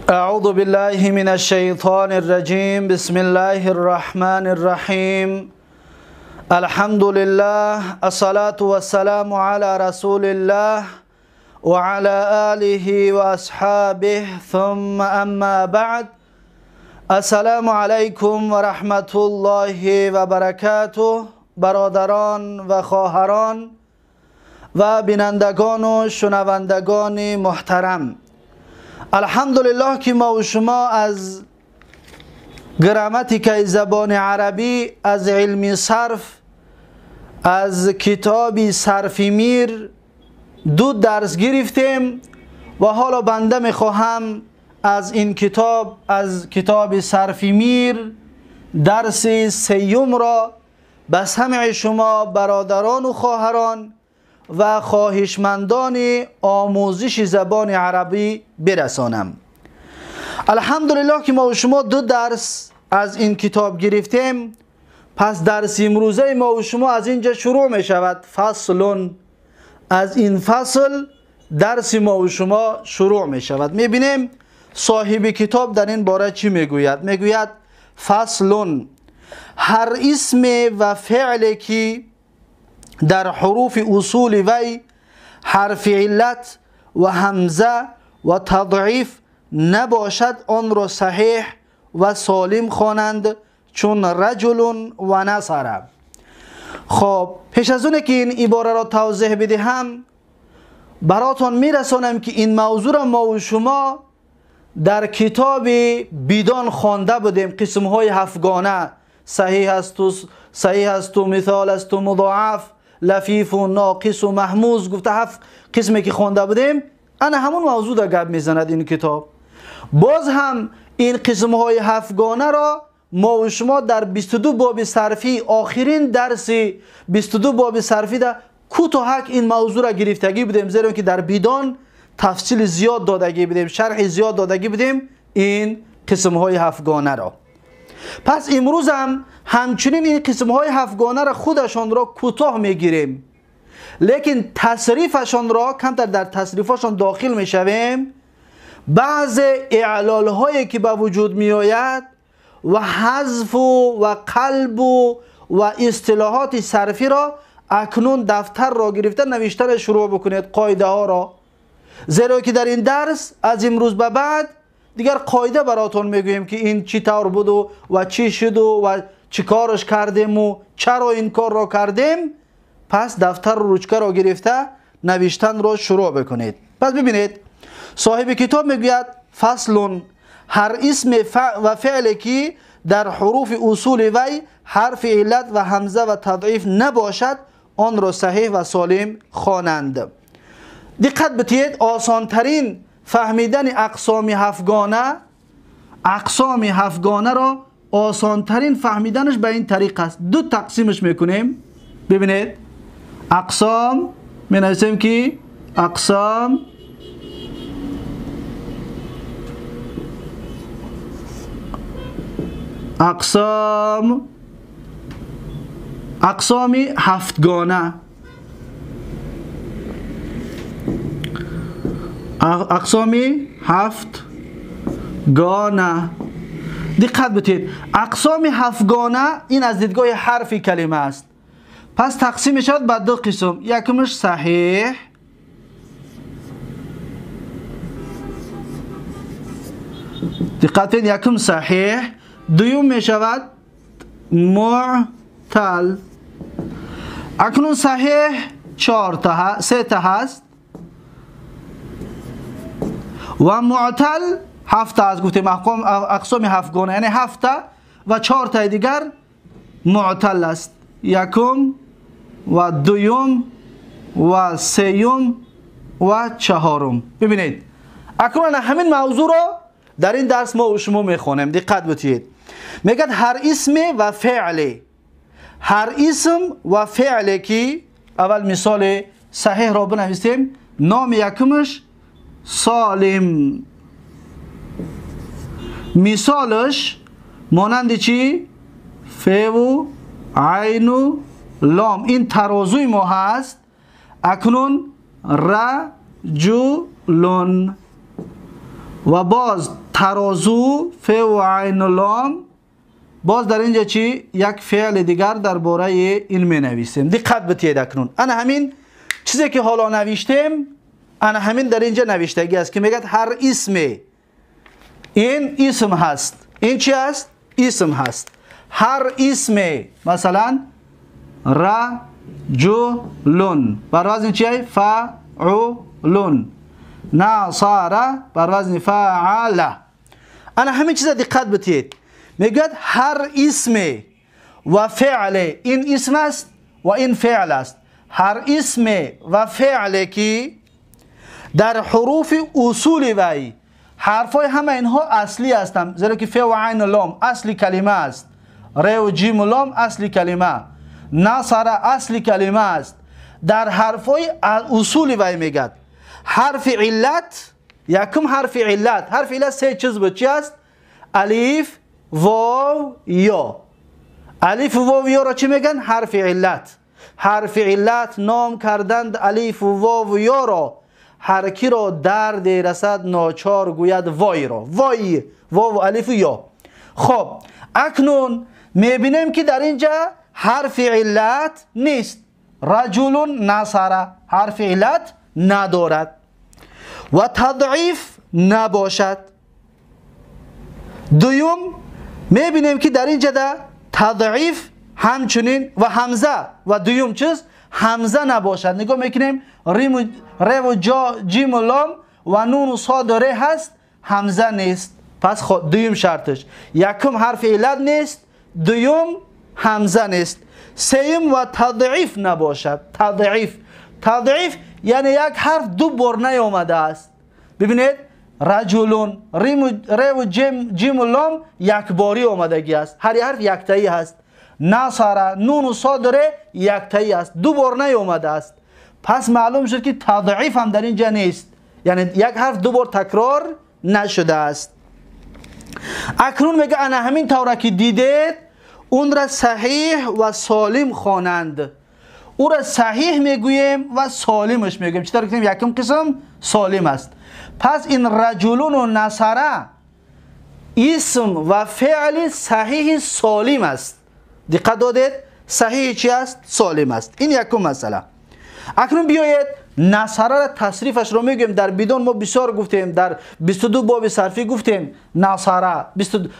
أعوذ بالله من الشيطان الرجيم. بسم الله الرحمن الرحيم. الحمد لله، الصلاة والسلام على رسول الله وعلى آله وأصحابه، ثم أما بعد. السلام علیکم و رحمت الله و برکاته. برادران و خواهران و بینندگان و شنوندگان محترم، الحمدلله که ما و شما از گراماتیکای زبان عربی، از علم صرف، از کتاب صرف میر دو درس گرفتیم و حالا بنده میخواهم از این کتاب، از کتاب صرف میر، درس سیوم را به سمع شما برادران و خواهران و خواهشمندان آموزش زبان عربی برسانم. الحمدلله که ما و شما دو درس از این کتاب گرفتیم. پس درس امروزه ما و شما از اینجا شروع می شود. فصل، از این فصل درس ما و شما شروع می شود. می بینیم صاحب کتاب در این باره چی می گوید. می گوید فصل، هر اسم و فعل که در حروف اصول وی حرف علت و همزه و تضعیف نباشد آن را صحیح و سالم خوانند، چون رجل و نصر. خب پیش از اون که این عباره را توضیح بدهم، براتون میرسانم که این موضوع را ما و شما در کتاب بیدان خوانده بودیم. قسم های هفتگانه، صحیح است و صحیح است و مثال است و مضاعف، لفیف و ناقص و محموز، گفته هفت قسمی که خوانده بودیم، انا همون موضوع را گپ میزند این کتاب. باز هم این قسم های هفتگانه را ما و شما در 22 باب صرفی، آخرین درس 22 باب صرفی در کوتاهک این موضوع را گرفتگی بودیم، زیرا که در بیدان تفصیل زیاد دادگی بودیم، شرح زیاد دادگی بودیم این قسم های هفتگانه را. پس امروز هم همچنین این قسم های هفتگانه را خودشان را کوتاه میگیریم، لیکن تصریفشان را کمتر در تصریفشان داخل میشویم. بعض اعلال هایی که به وجود میآید و حذف و قلب و اصطلاحات صرفی را اکنون دفتر را گرفته نوشتن شروع بکنید، قاعده ها را، زیرا که در این درس از امروز به بعد دیگر قاعده براتون میگوییم که این چی طور بود و چی شد و چی کارش کردیم و چرا این کار را کردیم. پس دفتر روچکه را گرفته نوشتن را شروع بکنید. پس ببینید صاحب کتاب میگوید فصل، هر اسم و فعل که در حروف اصول وی حرف علت و همزه و تضعیف نباشد آن را صحیح و سالم خوانند. دقت بتید، آسانترین فهمیدن اقسام هفتگانه، اقسام هفتگانه را آسانترین فهمیدنش به این طریق است. دو تقسیمش میکنیم. ببینید اقسام می نویسیم که اقسام اقسام اقسام هفتگانه، اقسام هفتگانه. دقت بتید، اقسام هفتگانه این از دیدگاه حرف کلمه است. پس تقسیم میشود به دو قسم، یکمش صحیح دقت کنید، یکم صحیح، دوم میشود معتل. اکنون صحیح چهار تا سه تا هست و معتل هفت از گفتیم اقسام هفتگانه، یعنی هفت و چهار تا دیگر معتل است، یکم و دوم و سیوم و چهارم. ببینید اکنون همین موضوع را در این درس ما و شما میخوانیم. دقت بتید، میگه هر اسم و فعل، هر اسم و فعل که اول مثال صحیح را بنویسیم، نام یکمش سالم، مثالش مانند چی؟ ف و عین و لام، این ترازوی ما هست. اکنون رجلون، و باز ترازو ف و عین و لام، باز در اینجا چی؟ یک فعل دیگر درباره این می نویسیم. دقت بتید اکنون انا همین چیزی که حالا نوشتیم، انا همین در اینجا نوشتگی است که میگه هر اسم، این اسم هست، این چی است؟ اسم هست. هر اسم مثلا رجلون بر وزن چی؟ فعلون. نصر بر وزن فعل. انا همین چیز دقت بتید، میگه هر اسم و فعل، این اسم است و این فعل است، هر اسم و فعل که در حروف اصول وی، حرفای همه اینها اصلی هستند، زیرا که ف و عین و لام اصل کلمه است، ر و جیم و لام اصل کلمه، نصر اصل کلمه است. در حرفای اصول وی میگد حرف علت، یکم حرف علت، حرف علت سه چیز بود، چی است؟ الف، واو، یا. الف و واو یا را چی میگن؟ حرف علت. حرف علت نام کردند الف و واو و یا را، هر کی را درد رسد ناچار گوید وای را. وای، واو و الف و یا. خب اکنون میبینیم که در اینجا حرف علت نیست. رجل نصر حرف علت ندارد و تضعیف نباشد. دوم میبینیم که در اینجا تضعیف همچنین و همزه، و دوم چیز همزه نباشد. نگاه میکنیم ر و جا، جیم و لام و نون و صاد و ر هست، همزه نیست. پس دوم شرطش، یکم حرف علت نیست، دوم همزه نیست، سیم و تضعیف نباشد. تضعیف، تضعیف یعنی یک حرف دو بار نیامده است. ببینید رجلون، ر و جیم و لام یک باری آمدگی است، هر حرف یکتایی هست. نصر، نون و صاد ر یکتایی است، دو بار نیامده است. پس معلوم شد که تضعیف هم در اینجا نیست، یعنی یک حرف دو بار تکرار نشده است. اکنون میگه انا همین طور که دیدید اون را صحیح و سالم خوانند. او را صحیح میگوییم و سالمش میگوییم. چطور گفتیم یکم قسم سالم است. پس این رجلون و نصره اسم و فعل صحیح سالم است. دقت دادید؟ صحیح چی است؟ سالم است. این یکم مسئله. اکنون بیایید نصره را تصریفش رو میگویم. در بدون ما بسیار گفتیم، در 22 باب صرفی گفتیم نصره،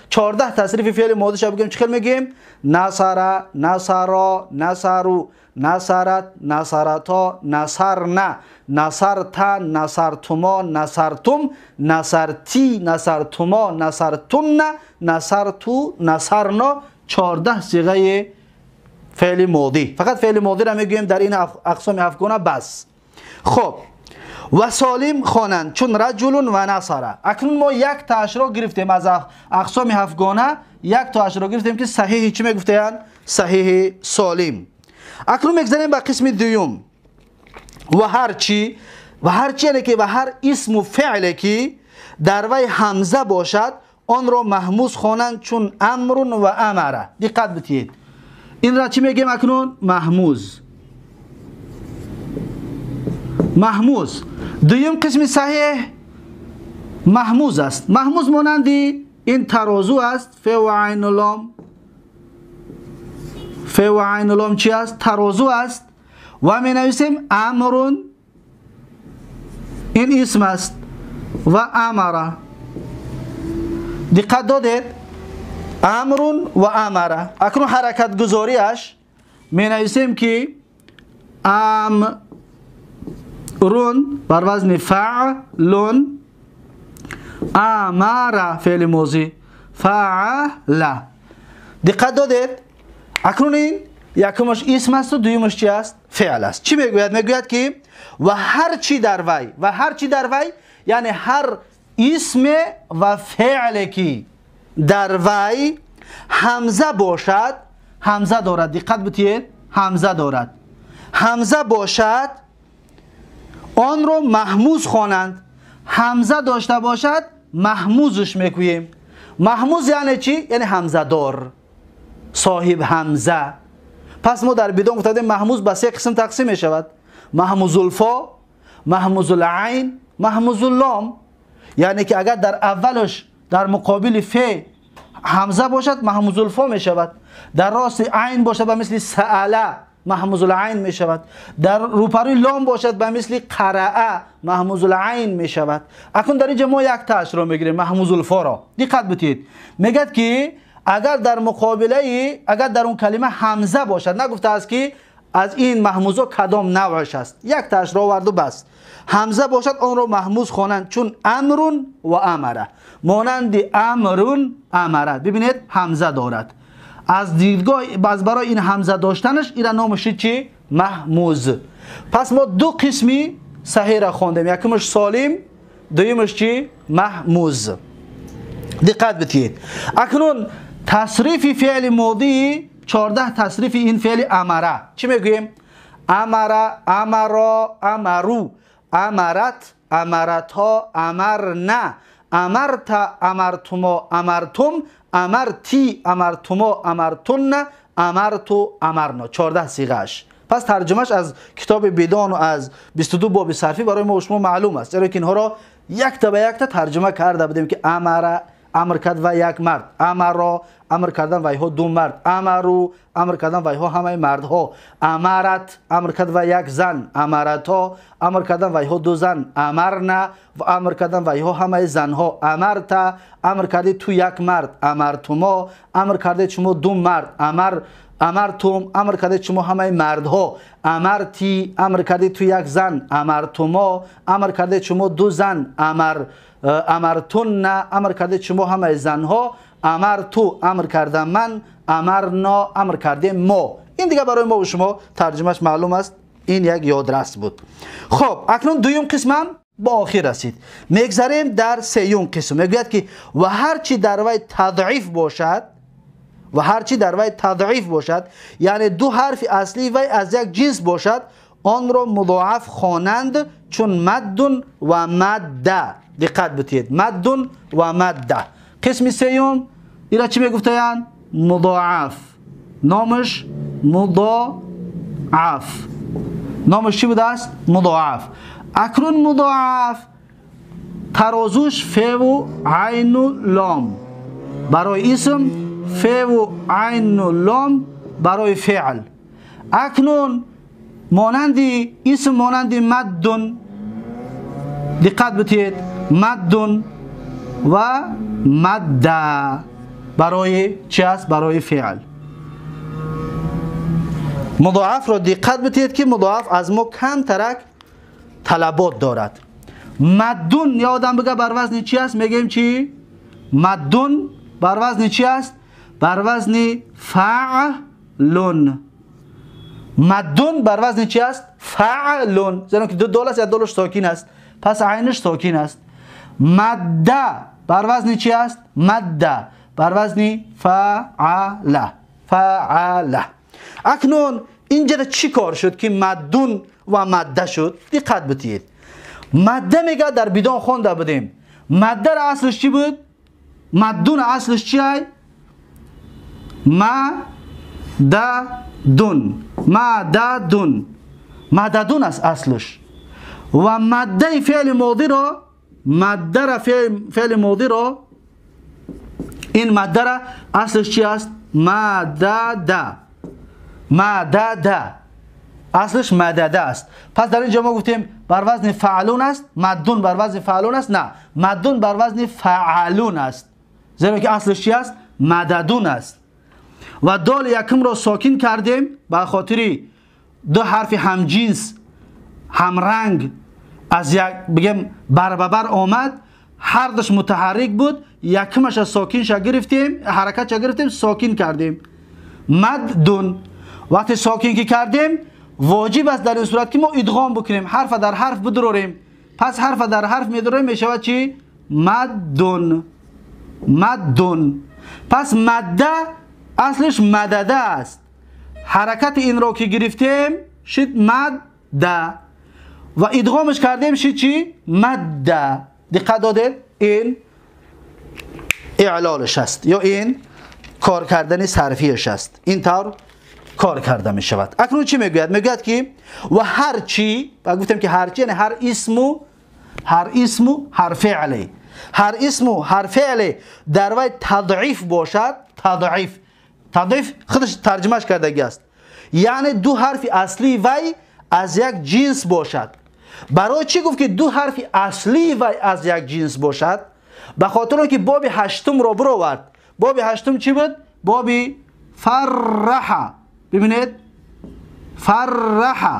14 تصریف فعل ماضیش رو بگیم. چه میگیم؟ نصره، نصرا، نصرو، نصرت، نصرتا، نصرنا، نصرتا، نصرتما، نصرتم، نصرتی، نصرتما، نصرتن، نصرتو، نصرنا. 14 صیغه فعل ماضی. فقط فعل ماضی را میگوییم در این اقسام هفتگانه بس. خب و سالم خوانند چون رجل و نصره. اکنون ما یک تا را گرفتیم از اقسام هفتگانه، یک تا را گرفتیم که صحیح چی میگفتند؟ صحیح سالم. اکنون میگذریم به قسم دوم. و هر چی، و هر چی یعنی که و هر اسم و فعل که در وی همزه باشد آن را مهموز خوانند چون امر و امره. دقت بتید این را چی میگیم اکنون؟ مهموز. مهموز دویم قسم صحیح مهموز است. مهموز مانندی این ترازو است، ف و عین و لام. ف و عین و لام چی است؟ ترازو است. و می نویسیم امر، این اسم است، و امره. دقت دادید؟ امر و امره. اکنون حرکت گذاریش می نویسیم که امرون بر وزن فعلون، امره فعل ماضی، فعل. دقت دادید؟ اکنون این یکمش اسم است و دویمش چی است؟ فعل است. چی میگوید؟ میگوید که و هر چی در وی، و هر چی در وی یعنی هر اسم و فعل که در وی همزه باشد، همزه دارد. دقت بتید، همزه دارد، همزه باشد آن رو مهموز خوانند. همزه داشته باشد مهموزش میگوییم. مهموز یعنی چی؟ یعنی همزه دار، صاحب همزه. پس ما در بدون گفتیم مهموز به سه قسم تقسیم می شود: مهموز الفا، مهموز العین، مهموز اللام. یعنی که اگر در اولش در مقابل ف همزه باشد محموز الفا می شود، در راست عین باشد به مثل سأله محموز العین می شود، در روپروی لام باشد به مثل قرأ محموز العین می شود. اکنون در اینجا ما یک تاش رو میگیریم، محموز الفا را. دقت بتید، میگد که اگر در مقابله، اگر در اون کلمه همزه باشد، نگفته است که از این محموزا کدام نوعش است، یک تاش را آورد و بس. همزه باشد آن را محموز خوانند، چون امرون و امره، مانند امرون امره. ببینید همزه دارد، از دیدگاه از برای این همزه داشتنش این نامش چی؟ محموز. پس ما دو قسمی صحیح را خواندیم، یکمش سالم، دویمش چی؟ محموز. دقت بدهید. اکنون تصریف فعل ماضی 14 تصریف این فعل امره چی میگوییم؟ امره، امرا، امرو، امرت، امرتا، امرنا، امرت، امرتما، امرتم، امرتی، امرتما، امرتن، امرتو، امرنا. 14 صیغه‌اش. پس ترجمهش از کتاب بدان و از 22 باب صرفی برای ما و شما معلوم است، چرا که اینها را یک تا به یک تا ترجمه کرده بودیم که امر امر کرد و یک مرد، امرا امر کردن و ایها دو مرد، امرو امر کردن و ایها همه مردها، امرت امر کرد و یک زن، امرتا امر کردن و ایها دو زن، امرنا و امر کردن و ایها همه زنها، امرتا امر کردی تو یک مرد، امرتما امر کردی شما دو مرد، امرتم امر کردی شما همه مردها، امرتی امر کردی تو یک زن، امرتما امر کردی شما دو زن، امرتن امر کرده شما همه زنها، امرتو امر کردم من، امرنا امر کرده ما. این دیگه برای ما و شما ترجمهش معلوم است، این یک یادرس بود. خب اکنون دویم قسمم با آخر رسید، میگذریم در سیوم قسم. میگوید که و هرچی در وی تضعیف باشد، و هرچی در وی تضعیف باشد، یعنی دو حرف اصلی وی از یک جنس باشد، آن را مضاعف خوانند، چون مدن و مده. دقت بتید، مدن و مده. قسم سیوم ایرا چی میگفتن؟ مضاعف. نامش مضاعف، نامش چی بوده است؟ مضاعف. اکنون مضاعف ترازوش ف و عین و لام برای اسم، ف و عین و لام برای فعل. اکنون مانند اسم، مانند مدن، دقت بتید، مدن و مده برای چی است؟ برای فعل. مضاعف را دقت بتید که مضاعف از ما کم ترک طلبات دارد. مدن یا آدم بگه بر وزن چی است؟ میگیم چی؟ مدن بر وزن چی است؟ بر وزن فعلون. مدن بر وزن چی است؟ فعلون، زیرا که دو دال است، یک دالش ساکن است، پس عینش ساکن است. مده بر وزن چی است؟ مده بر وزن فعله، فعله. اکنون اینجا چی کار شد که مدون و مده شد؟ دقت بتید. مده میگه در بدان خوانده بودیم، مده را اصلش چی بود؟ مدون اصلش چی ای؟ مددون، مددون، مددون است اصلش. و مده فعل ماضی را، مده را فعل ماضی را، این مده را اصلش چی است؟ مدده، مدده اصلش مدده است. پس در اینجا ما گفتیم بر وزن فعلون است، مدون بر وزن فعلون است، نه، مدون بر وزن فعلون است، زیرا که اصلش چی است؟ مددون است. و دال یکم را ساکن کردیم به خاطر دو حرف همجنس همرنگ از یک بگیم بر به بر آمد، هر دوش متحرک بود، یکمش از ساکن شا گرفتیم، حرکت شا گرفتیم، ساکن کردیم مدون. وقتی ساکن که کردیم واجب است در این صورت که ما ادغام بکنیم، حرف در حرف بدروریم. پس حرف در حرف میدروریم میشود چی؟ مدون، مدون. پس مده اصلش مدده است، حرکت این را که گرفتیم شد مده و ادغامش کردیم شد چی؟ مده. دقت دادید؟ این اعلالش است یا این کار کردن صرفیش است، این طور کار کرده می شود. اکنون چی میگوید؟ میگوید که و هر چی، و گفتیم که هر چی یعنی هر اسم و هر اسم و هر فعلی ҳар исму ҳар феъле дар вай тадъиф бошад. Тадъиф, тадъиф худаш тарҷумаш кардагӣ аст, яъне ду ҳарфи аслии вай аз як ҷинс бошад. Барои чӣ гуфт, ки ду ҳарфи аслии вай аз як ҷинс бошад? Ба хотир он ки боби ҳаштумро бировард. Боби ҳаштум чӣ буд? Боби фарраҳа. Бибинед, фарраҳа,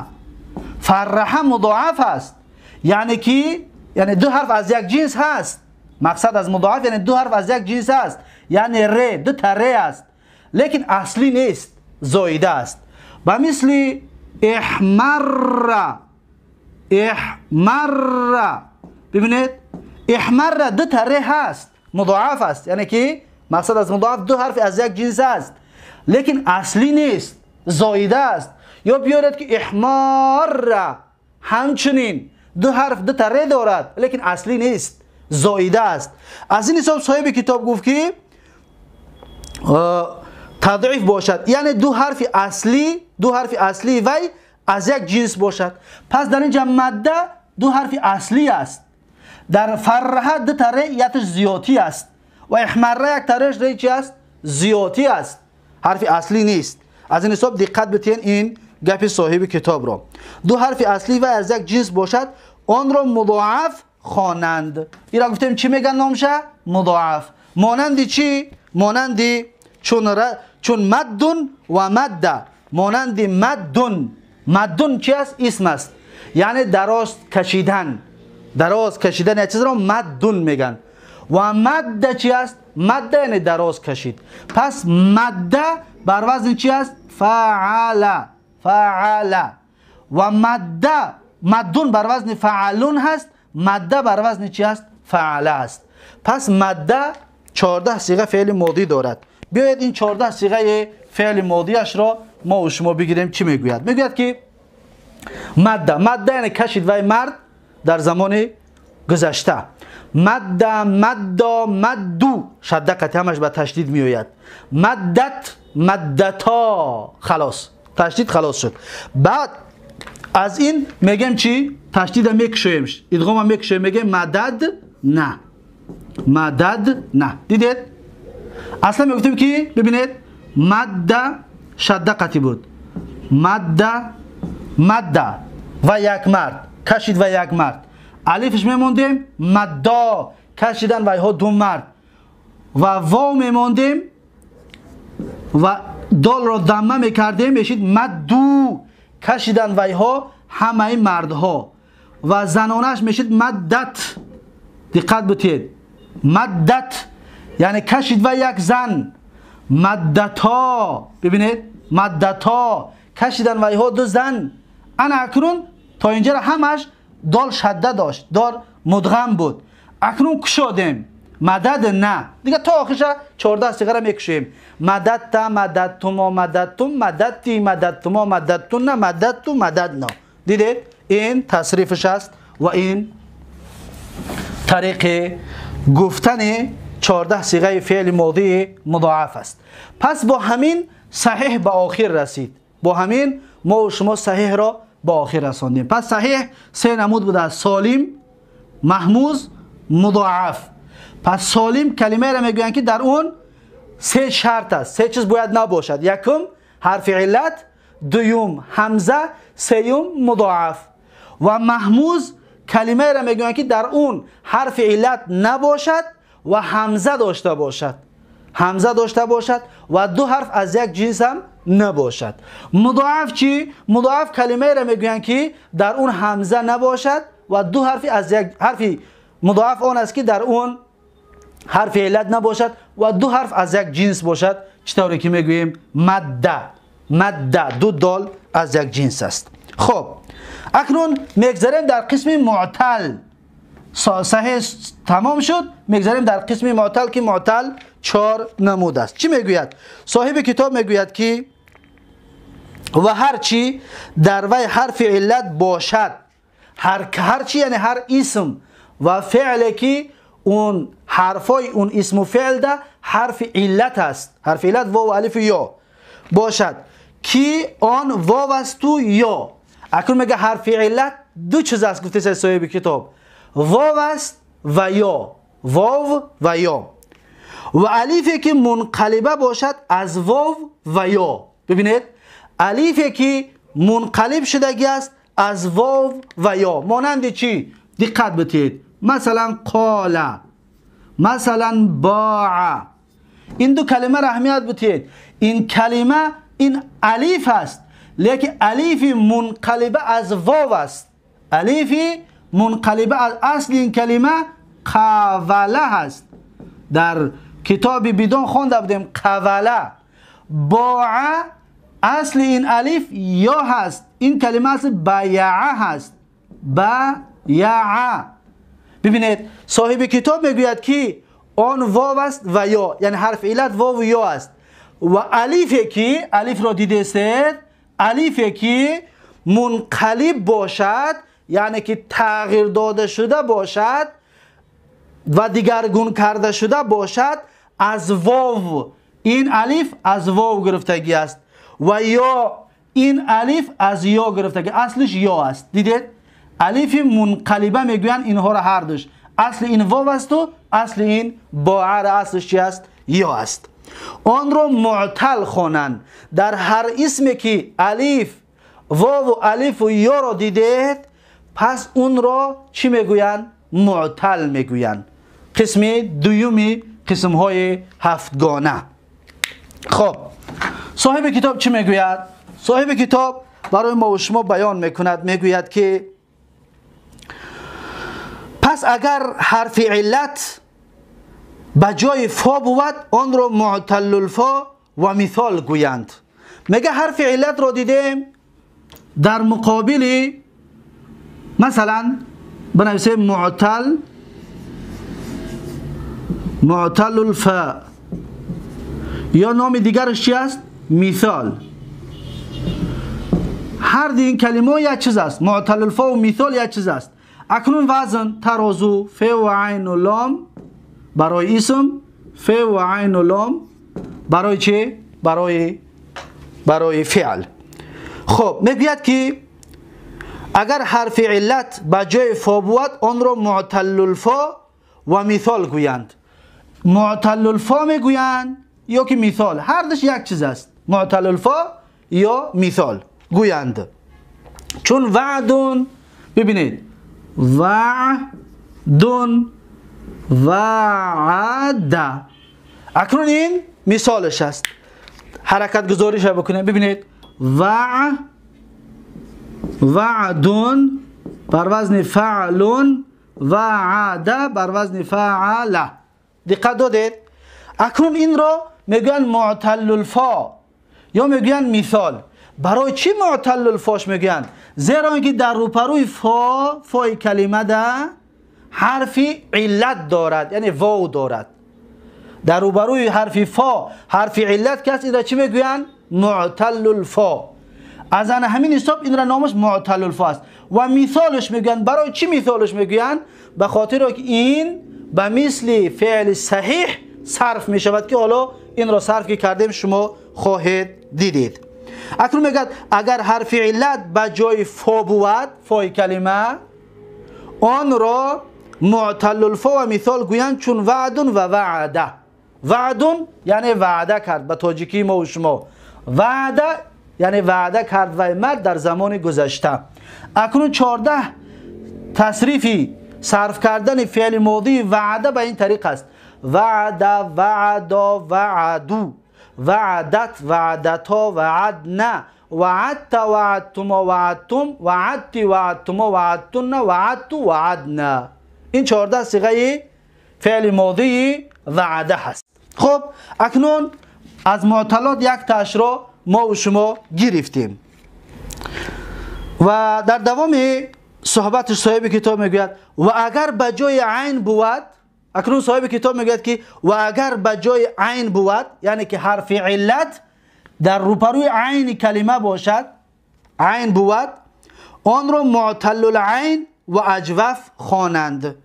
фарраҳа мудоаф аст, яъне ки яъне ду ҳарф аз як ҷинс ҳаст. Мақсад аз мудоаф яъне ду ҳарф аз як ҷинс аст, яъне ре, ду та ре аст, лекин аслӣ нест, зоида аст. Ба мисли иҳмарра, иҳмарра. Бибинед, иҳмарра ду та ре ҳаст, мудоаф аст, яъне ки мақсад аз мудоаф ду ҳарф аз як ҷинс аст, лекин аслӣ нест, зоида аст. Ё биёред, ки иҳмарра ҳамчунин ду ҳарф, ду та ре дорад, лекин аслӣ нест, зоида аст. Аз ин ҳисоб соҳиби китоб гуфт, ки тадъиф бошад, яъне ду ҳарфи аслӣ, ду ҳарфи аслии вай аз як ҷинс бошад. Пас дар инҷа мадда ду ҳарфи аслӣ аст, дар фарраҳа ду та ре яташ зиётӣ аст ва иҳмарра як тареш ре чи аст? Зиётӣ аст, ҳарфи аслӣ нест. Аз ин ҳисоб диққат битиҳен ин гапи соҳиби китобро. Ду ҳарфи аслӣ вай аз як ҷинс бошад, онро мудоаф хонанд. Ира гуфтем, чӣ меган номша? Мудоаф. Монанди чӣ? Монанди чун маддун ва мадда, монанди маддун. Маддун чи аст? Исм аст, яъне дароз кашидан. Дароз кашидан як чизро маддун меган. Ва мадда чи аст? Мадда яъне дароз кашид. Пас мадда бар вазни чи аст? Фаала, фаала. Ва мадда, маддун бар вазни фаалун ҳаст, мадда бар вазни чи аст? Фаала аст. Пас мадда 14 сиға феъли модӣ дорад. Биёед, ин 14 сиғаи феъли модиашро мо шумо бигирем. Чӣ мегӯяд? Мегӯяд, ки мадда, мадда яъне кашид вай мард дар замони гузашта. Мадда, маддо, мадду, шадда қати ҳамаш ба ташдид меояд. Маддат, маддато, халос, ташдид халос шуд. Баъд аз ин мегем чӣ? Ташдида мекушоем, идғома мекушоем, мегем мадад на, мадад на. Дидед, аслан мегуфтем, ки бибинед, мадда шадда қатӣ буд, мадда, мадда ва як мард кашид, ва як мард алифш мемондем, маддо кашидан вайҳо ду мард, ва вов мемондем ва долро дамма мекардем, мешид мадду, кашидан вайҳо ҳамаи мардҳо, ва занонаш мешид маддат. Диққат бутед, маддат яъне кашид ва як зан. Маддато, бибинед, маддато кашидан вайҳо ду зан. Ана акнун то инҷара ҳамаш дол шадда дошт, дол мудғам буд. Акнун кушодем, мадад на, дига то охиша 14 сиғара мекушем. Мададта, мададтумо, мададтум, мададти, мададтумо, мададтунна, мададту, мададно. Дидед, ин тасрифаш аст ва ин тариқи гуфтани 14 сиғаи феъли модии мудоаф аст. Пас бо ҳамин саҳиҳ ба охир расид. Бо ҳамин мо шумо саҳиҳро ба охир расондем. Пас саҳиҳ се намуд будааст: солим, маҳмуз, мудоаф. Пас солим калимаеро мегӯянд, ки дар он се шарт аст, се чиз бояд набошад: якум ҳарфи иллат, дуюм ҳамза, сеюм мудоаф. Ва маҳмуз калимаеро мегӯянд, ки дар он ҳарфи иллат набошад ва ҳамза дошта бошад, ҳамза дошта бошад ва ду ҳарф аз як ҷинс ҳам набошад. Мудоаф чӣ? Мудоаф калимаеро мегӯянд, ки дар он ҳамза набошад ва ду ҳарфи аз як ҳарфи мудоаф он аст, ки дар он ҳарфи иллат набошад ва ду ҳарф аз як ҷинс бошад. Чӣ тавре ки мегӯем мадда, мадда ду дол аз як ҷинс аст. Хоб, акнун мегзарем дар қисми муътал. Саҳеҳ тамом шуд, мегзарем дар қисми муътал, ки муътал чор намуд аст. Чӣ мегӯяд соҳиби китоб? Мегӯяд, ки ва ҳар чӣ дар вай ҳарфи иллат бошад, ҳар чӣ яъне ҳар исм ва феъле, ки он ҳарфҳои он исму феълда ҳарфи иллат аст, ҳарфи иллат вов, алифу ё бошад, ки он вов асту ё. Акнун мега, ҳарфи иллат ду чиз аст, гуфтеса соҳиби китоб: вов аст ва ё. واو و یا. و الیفی که منقلبه باشد از واو و یا. ببینید الیفی که منقلب شدگی است از واو و یا، مانند چی؟ دقت بدید. مثلا قال، مثلا باع. این دو کلمه را اهمیت بدید. این کلمه این الیف است، لیکن الیف منقلبه از واو است. الیف منقلبه از اصل این کلمه قوله است. در کتاب بدون خوانده بودیم قوله. باع اصل این الیف یا هست. این کلمه اصل بیعه هست. بیعه. ببینید صاحب کتاب میگوید که آن واو است و یا، یعنی حرف علت واو و یا است. و الیف که الیف را دیده استید، الیف که منقلب باشد، یعنی که تغییر داده شده باشد و دیگرگون کرده شده باشد از واو، این الیف از واو گرفتگی است و یا این الیف از یا گرفتگی، اصلش یا است. دیدید الیف منقلبه میگویند اینها را هر دوش. اصل این واو است و اصل این باع را اصلش چی است؟ یا است. آن را معتل خوانند. در هر اسمی که الیف واو و الیف و یا را دیدید، پس اون را چی میگویند؟ معتل میگویند. قسم دویومی قسم های هفتگانه. خب صاحب کتاب چی میگوید؟ صاحب کتاب برای ما و شما بیان میکند، میگوید که پس اگر حرف علت به جای فا بود، آن را معتل الفا و مثال گویند. میگه حرف علت را دیدیم در مقابل، مثلا بنویسیم معتل، معتل الفا، یا نام دیگرش چی است؟ مثال. هر دی این کلمه یک چیز است، معتل الفا و مثال یک چیز است. اکنون وزن ترازو ف و عین و لام برای اسم، ف و عین و لام برای چه؟ برای فعل. خب میگوید که اگر حرف علت به جای فا بود، آن را معتل الفا و مثال گویند. معتل الفا میگویند یا که مثال، هر دوش یک چیز است، معتل الفا یا مثال گویند. چون وعدون، ببینید وعدون وعد، اکنون این مثالش است. حرکت گذاریش رو بکنیم. ببینید وعدون بر وزن فعلون، وعد بر وزن فعل. دقت دادید؟ اکنون این را میگن معتل الفا یا میگن مثال. برای چی معتل الفاش میگن؟ زیرا اینکه در روپروی فا، فای کلمه ده حرف علت دارد، یعنی واو دارد. در روبروی حرف فا حرف علت که است، این را چی میگوین؟ معتل الفا. از آن همین حساب این را نامش معتل الفا است و مثالش میگن. برای چی مثالش میگوین؟ به خاطر که این به مثل فعل صحیح صرف میشود که حالا این را صرف که کردیم شما خواهید دیدید. اکنون میگد اگر حرف علت به جای فا بود، فای کلمه، آن را معتل الفا و مثال گویند، چون وعدون و وعده. وعدون یعنی وعده کرد، به تاجیکی ما و شما وعده یعنی وعده کرد و مرد در زمان گذشته. اکنون 14 تصریفی صرف کردن فعل ماضی وعده به این طریق است: وعده، وعدا، وعدو، وعدت، وعدتا، وعدنا، وعدت، وعدتما، وعدتم، وعدتی، وعدتما، وعدتن، وعدت، وعدنا. این 14 صیغه فعل ماضی وعده هست. خب اکنون از معطلات یک تاش را ما و شما گرفتیم و در دوام صحبت صاحب کتاب میگوید و اگر به جای عین بود. اکنون صاحب کتاب میگوید که و اگر به جای عین بود، یعنی که حرف علت در روپروی عین کلمه باشد، عین بود، آن را معتل العین و اجوف خوانند.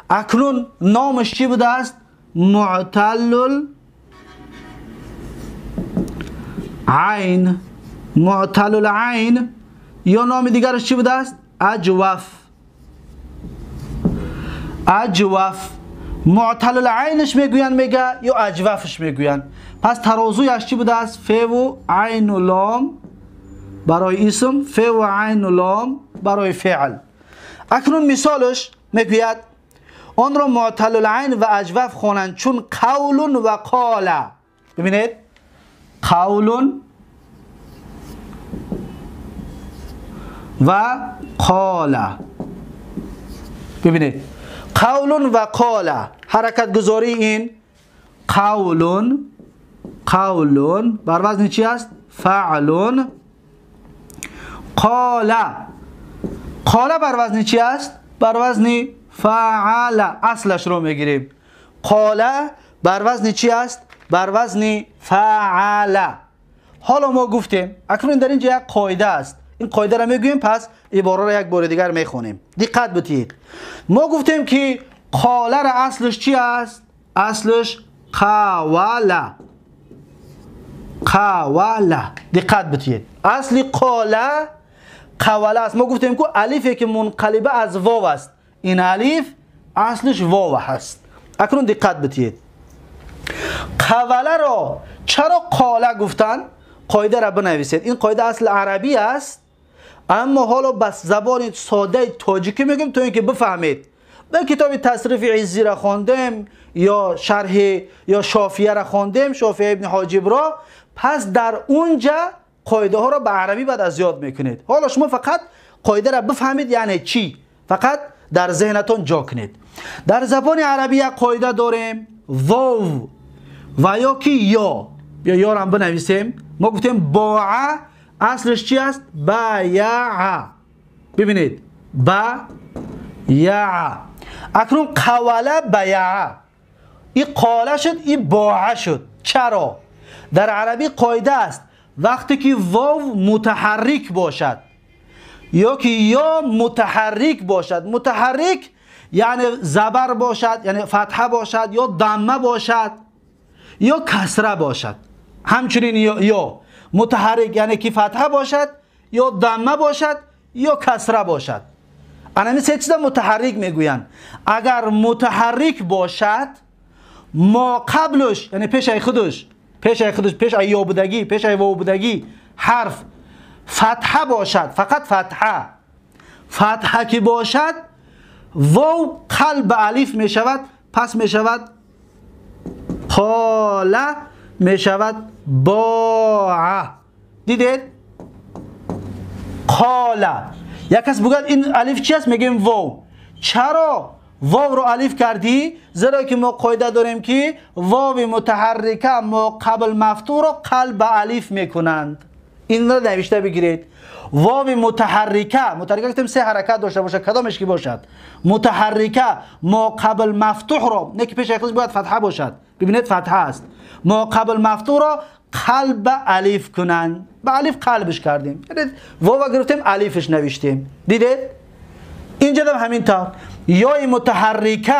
اکنون نامش چی بوده است؟ معتل العین. معتل العین یا نام دیگرش چی بوده است؟ اجوف. اجوف. معتل العینش میگوین میگه یا اجوفش میگوین. پس ترازویش چی بوده است؟ ف و عین و لام برای اسم، ف و عین و لام برای فعل. اکنون مثالش میگوید آن را معتل العین و اجوف خوانند چون قول و قال. ببینید قول و قال. ببینید قول و قال، حرکت گذاری این قول، قول بر وزن چی است؟ فعل. قال، قال بر وزن چی است؟ بر وزن فعل. اصلش رو میگیریم. قال بر وزن چی است؟ بر وزن فعل. حالا ما گفتیم اکنون در اینجا یک قاعده است، این قاعده را میگوییم، پس عباره را یک بار دیگر میخونیم. دقت بدید. ما گفتیم که قاله را اصلش چی است؟ اصلش قواله. قواله. دقت بدید. اصل قاله قواله است. ما گفتیم که الفی که منقلبه از واو است، این الف اصلش واو هست. اکنون دقت بدید. قواله را چرا قاله گفتن؟ قاعده را بنویسید. این قاعده اصل عربی است، اما حالا بس زبان ساده تاجیکی میگم تا اینکه بفهمید. من کتاب تصریف عزی را خواندم یا شرح یا شافیه را خواندم، شافیه ابن حاجب را. پس در اونجا قاعده ها را به عربی بعد از یاد میکنید. حالا شما فقط قاعده را بفهمید یعنی چی، فقط در ذهنتون جا کنید. در زبان عربی یک قاعده داریم، واو و یا که یا، یا یا را هم بنویسیم. ما گفتیم باع اصلش چی است؟ بیع. ببینید بیع. اکنون قواله بیع، این قاله شد، این باع شد. چرا؟ در عربی قاعده است وقتی که واو متحرک باشد یا که یا متحرک باشد، متحرک یعنی زبر باشد، یعنی فتحه باشد یا ضمه باشد یا کسره باشد. همچنین یا متحرک یعنی که فتحه باشد یا ضمه باشد یا کسره باشد. انمی سه چیز متحرک میگویند. اگر متحرک باشد ما قبلش یعنی پیش ای خودش، پیش ای خودش، پیش ای یا بودگی، پیش ای واو بودگی حرف فتحه باشد، فقط فتحه، فتحه که باشد واو قلب الف می شود، پس می شود قاله، می شود باع. دیدید؟ قاله. یک کس بگوید این الف چی است؟ میگیم واو. چرا واو رو الف کردی؟ زیرا که ما قاعده داریم که واو متحرکه ما قبل مفتوح رو قلب الف میکنند. این رو نوشته بگیرید. واو متحرکه، متحرکه گفتیم سه حرکت داشته باشه، کدامش که باشد متحرکه ما قبل مفتوح رو، نه که پیش خودش باید فتحه باشد. ببینید فتحه است. ما قبل مفتوح رو قلب الف کنند. به الف قلبش کردیم، یعنی واو گرفتیم الفش نوشتیم. دیدید؟ اینجا هم همین طور یا متحرکه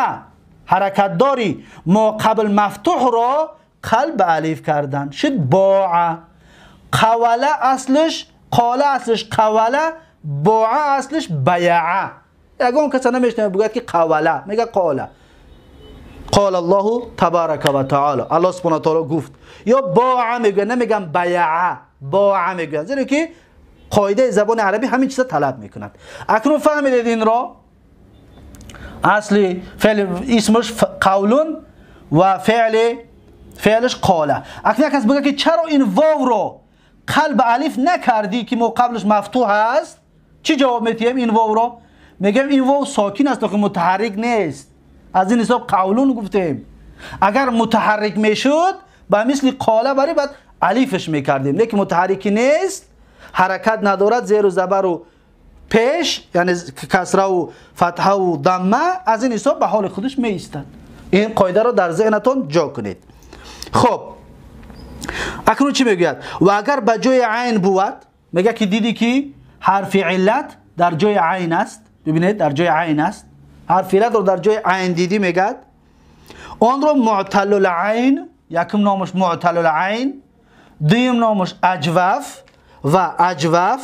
حرکت داری ما قبل مفتوح را قلب الف کردن شد باع. قواله اصلش قاله، اصلش قواله، باع اصلش بیعه. یگان کس نمیشنوه بگوید که قواله، میگه قاله. قال الله تبارک و تعالی، الله سبحانه و تعالی گفت. یا باع میگه، نمیگم بیعه، باع میگه، زیرا که قاعده زبان عربی همین چیزا طلب میکند. اکنون فهمیدید این را؟ اصلی فعل اسمش قولون و فعلش قاله. اکنون کس بگه که چرا این واو رو قلب الف نکردی که ما قبلش مفتوح است؟ چی جواب میدیم این واو رو؟ میگم این واو ساکن است که متحرک نیست. از این حساب قولون گفتیم. اگر متحرک میشد به مثل قاله برای بعد الفش میکردیم، نه که متحرک نیست، حرکت ندارد، زیر و زبر و پیش یعنی کسره و فتحه و ضمه، از این حساب به حال خودش می ایستد. این قاعده را در ذهنتون جا کنید. خب اکنون چی میگوید؟ و اگر به جای عین بود، میگه که دیدی که حرف علت در جای عین است. ببینید در جای عین است، حرف علت رو در جای عین دیدی، میگه آن رو معتل العین، یکم نامش معتل العین، دویم نامش اجوف و اجوف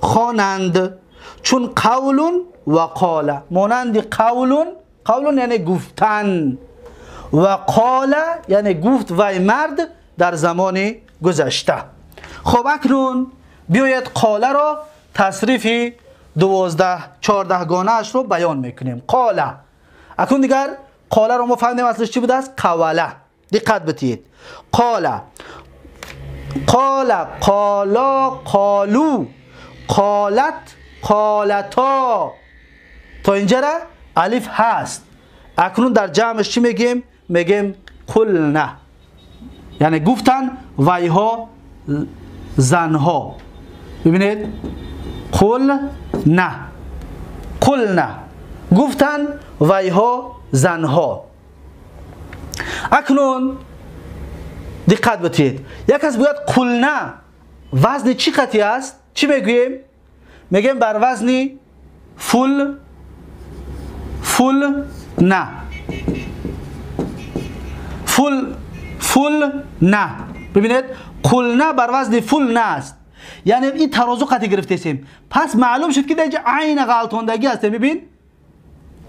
خوانند، چون قول و قاله، مانند قول قولون یعنی گفتن و قال یعنی گفت وی مرد در زمان گذشته. خب اکنون بیاید قاله را تصریف 12 14 گانه اش رو بیان میکنیم. قاله اکنون دیگر قاله رو ما فهمیدیم اصلش چی بوده است؟ قوله. دقت بتید. قاله، قال، قالا، قالو، قالت، قالتا. تا اینجا را الف هست. اکنون در جمعش چی میگیم؟ میگیم قلنا، یعنی گفتن ویها زنها. ببینید قلنا، قلنا گفتن ویها زنها. اکنون دقت بتید. یک از باید قلنا وزن چی قطعی است؟ چی میگوییم؟ میگیم بر وزن فل، فل نه، فل، فل نه. ببینید قلنا بر وزن فل نه است، یعنی این ترازو قطعی گرفتیم. پس معلوم شد که در اینجا عین غلطوندگی است. ببین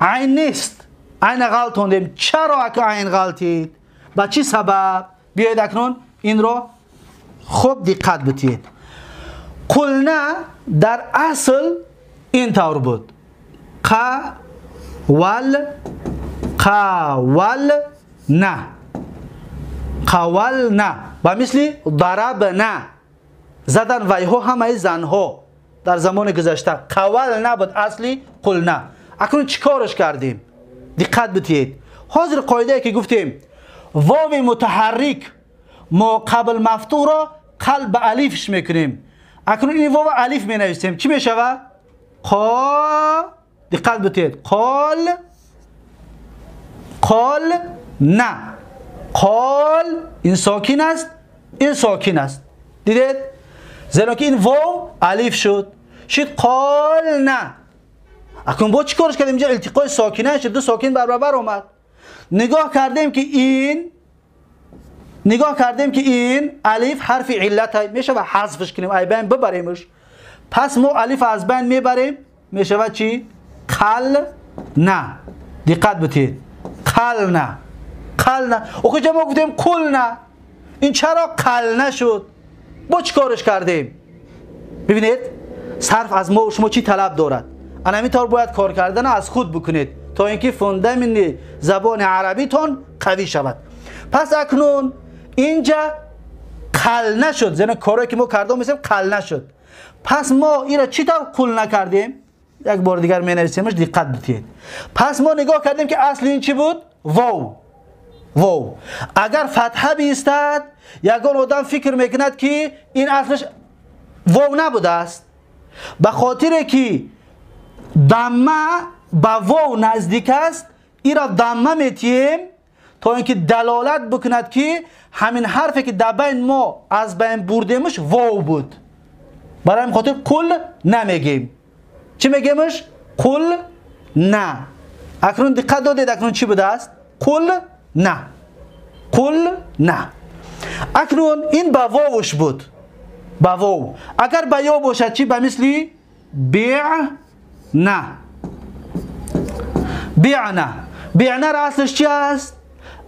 عین نیست، عین غلطوندیم. چرا که عین غلطید؟ با چی سبب؟ بیاید اکنون این رو خوب دقت بتید. قلنا در اصل این طور بود: ق ول، قول نه، قول نه. با مثل ضرب نه، زدن ویها همه زنها در زمان گذشته. قول نبود اصلی قلنا. اکنون چیکارش کردیم؟ دقت بتید. حاضر قاعده که گفتیم واو متحرک ما قبل مفتوح را قلب الفش میکنیم. اکنون این واو الف می نویسیم، چی میشوه؟ قا. دقت بتید. قال، قال نه، قال این ساکن است، این ساکن است. دیدید؟ زیرا که این واو الف شد، شد قال نه. اکنون با چی کارش کردیم؟ اینجا التقای ساکنه شد، دو ساکن برابر آمد. نگاه کردیم که این، نگاه کردیم که این الف حرف علت میشه و حذفش کنیم، ای بین ببریمش. پس ما الف از بین میبریم، میشه چی؟ قل نه. دقت بتید. قل نه، قل نه. اوکی ما گفتیم قل نه، این چرا قل نشد؟ با چی کارش کردیم؟ ببینید صرف از ما و شما چی طلب دارد. انا همینطور باید کار کردن از خود بکنید تا اینکه فوندامنت زبان عربیتون قوی شود. پس اکنون اینجا قل نشد، زیرا کارهایی که ما کردیم مثل قل نشد. پس ما این را چطور قل نکردیم؟ یک بار دیگر می نویسیمش، دقت بتید. پس ما نگاه کردیم که اصل این چی بود؟ واو، واو. اگر فتحه بیستد یگان آدم فکر میکند که این اصلش واو نبوده است. به خاطر که دمه به واو نزدیک است، این را دمه میتیم تا اینکه دلالت بکند که همین حرفی که در بین ما از بین بردیمش واو بود. برای این خاطر قل نمیگیم. چی میگیمش؟ قل نه. اکنون دقت دادید اکنون چی بوده است؟ قل نه، قل نه. اکنون این با واوش بود، با واو. اگر با یا باشد چی؟ به مثل بیع نه، بیعنا. بیعنا را اصلش چی است؟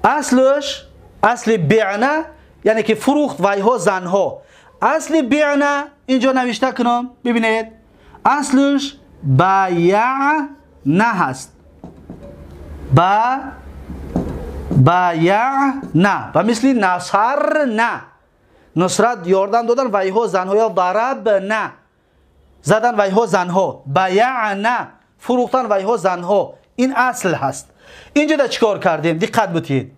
اصلش، اصل بیعنا یعنی که فروخت ویها زنها. اصل بیعنا اینجا نوشته کنم، ببینید اصلش بیع نه هست. با بیع نه، و مثل نصر نه، نصرت یاردم دادن ویها زنها، یا ضرب نه، زدن ویها زنها. بیع نه، فروختن ویها زنها. این اصل هست. اینجا در چیکار کردیم؟ دقت بتید.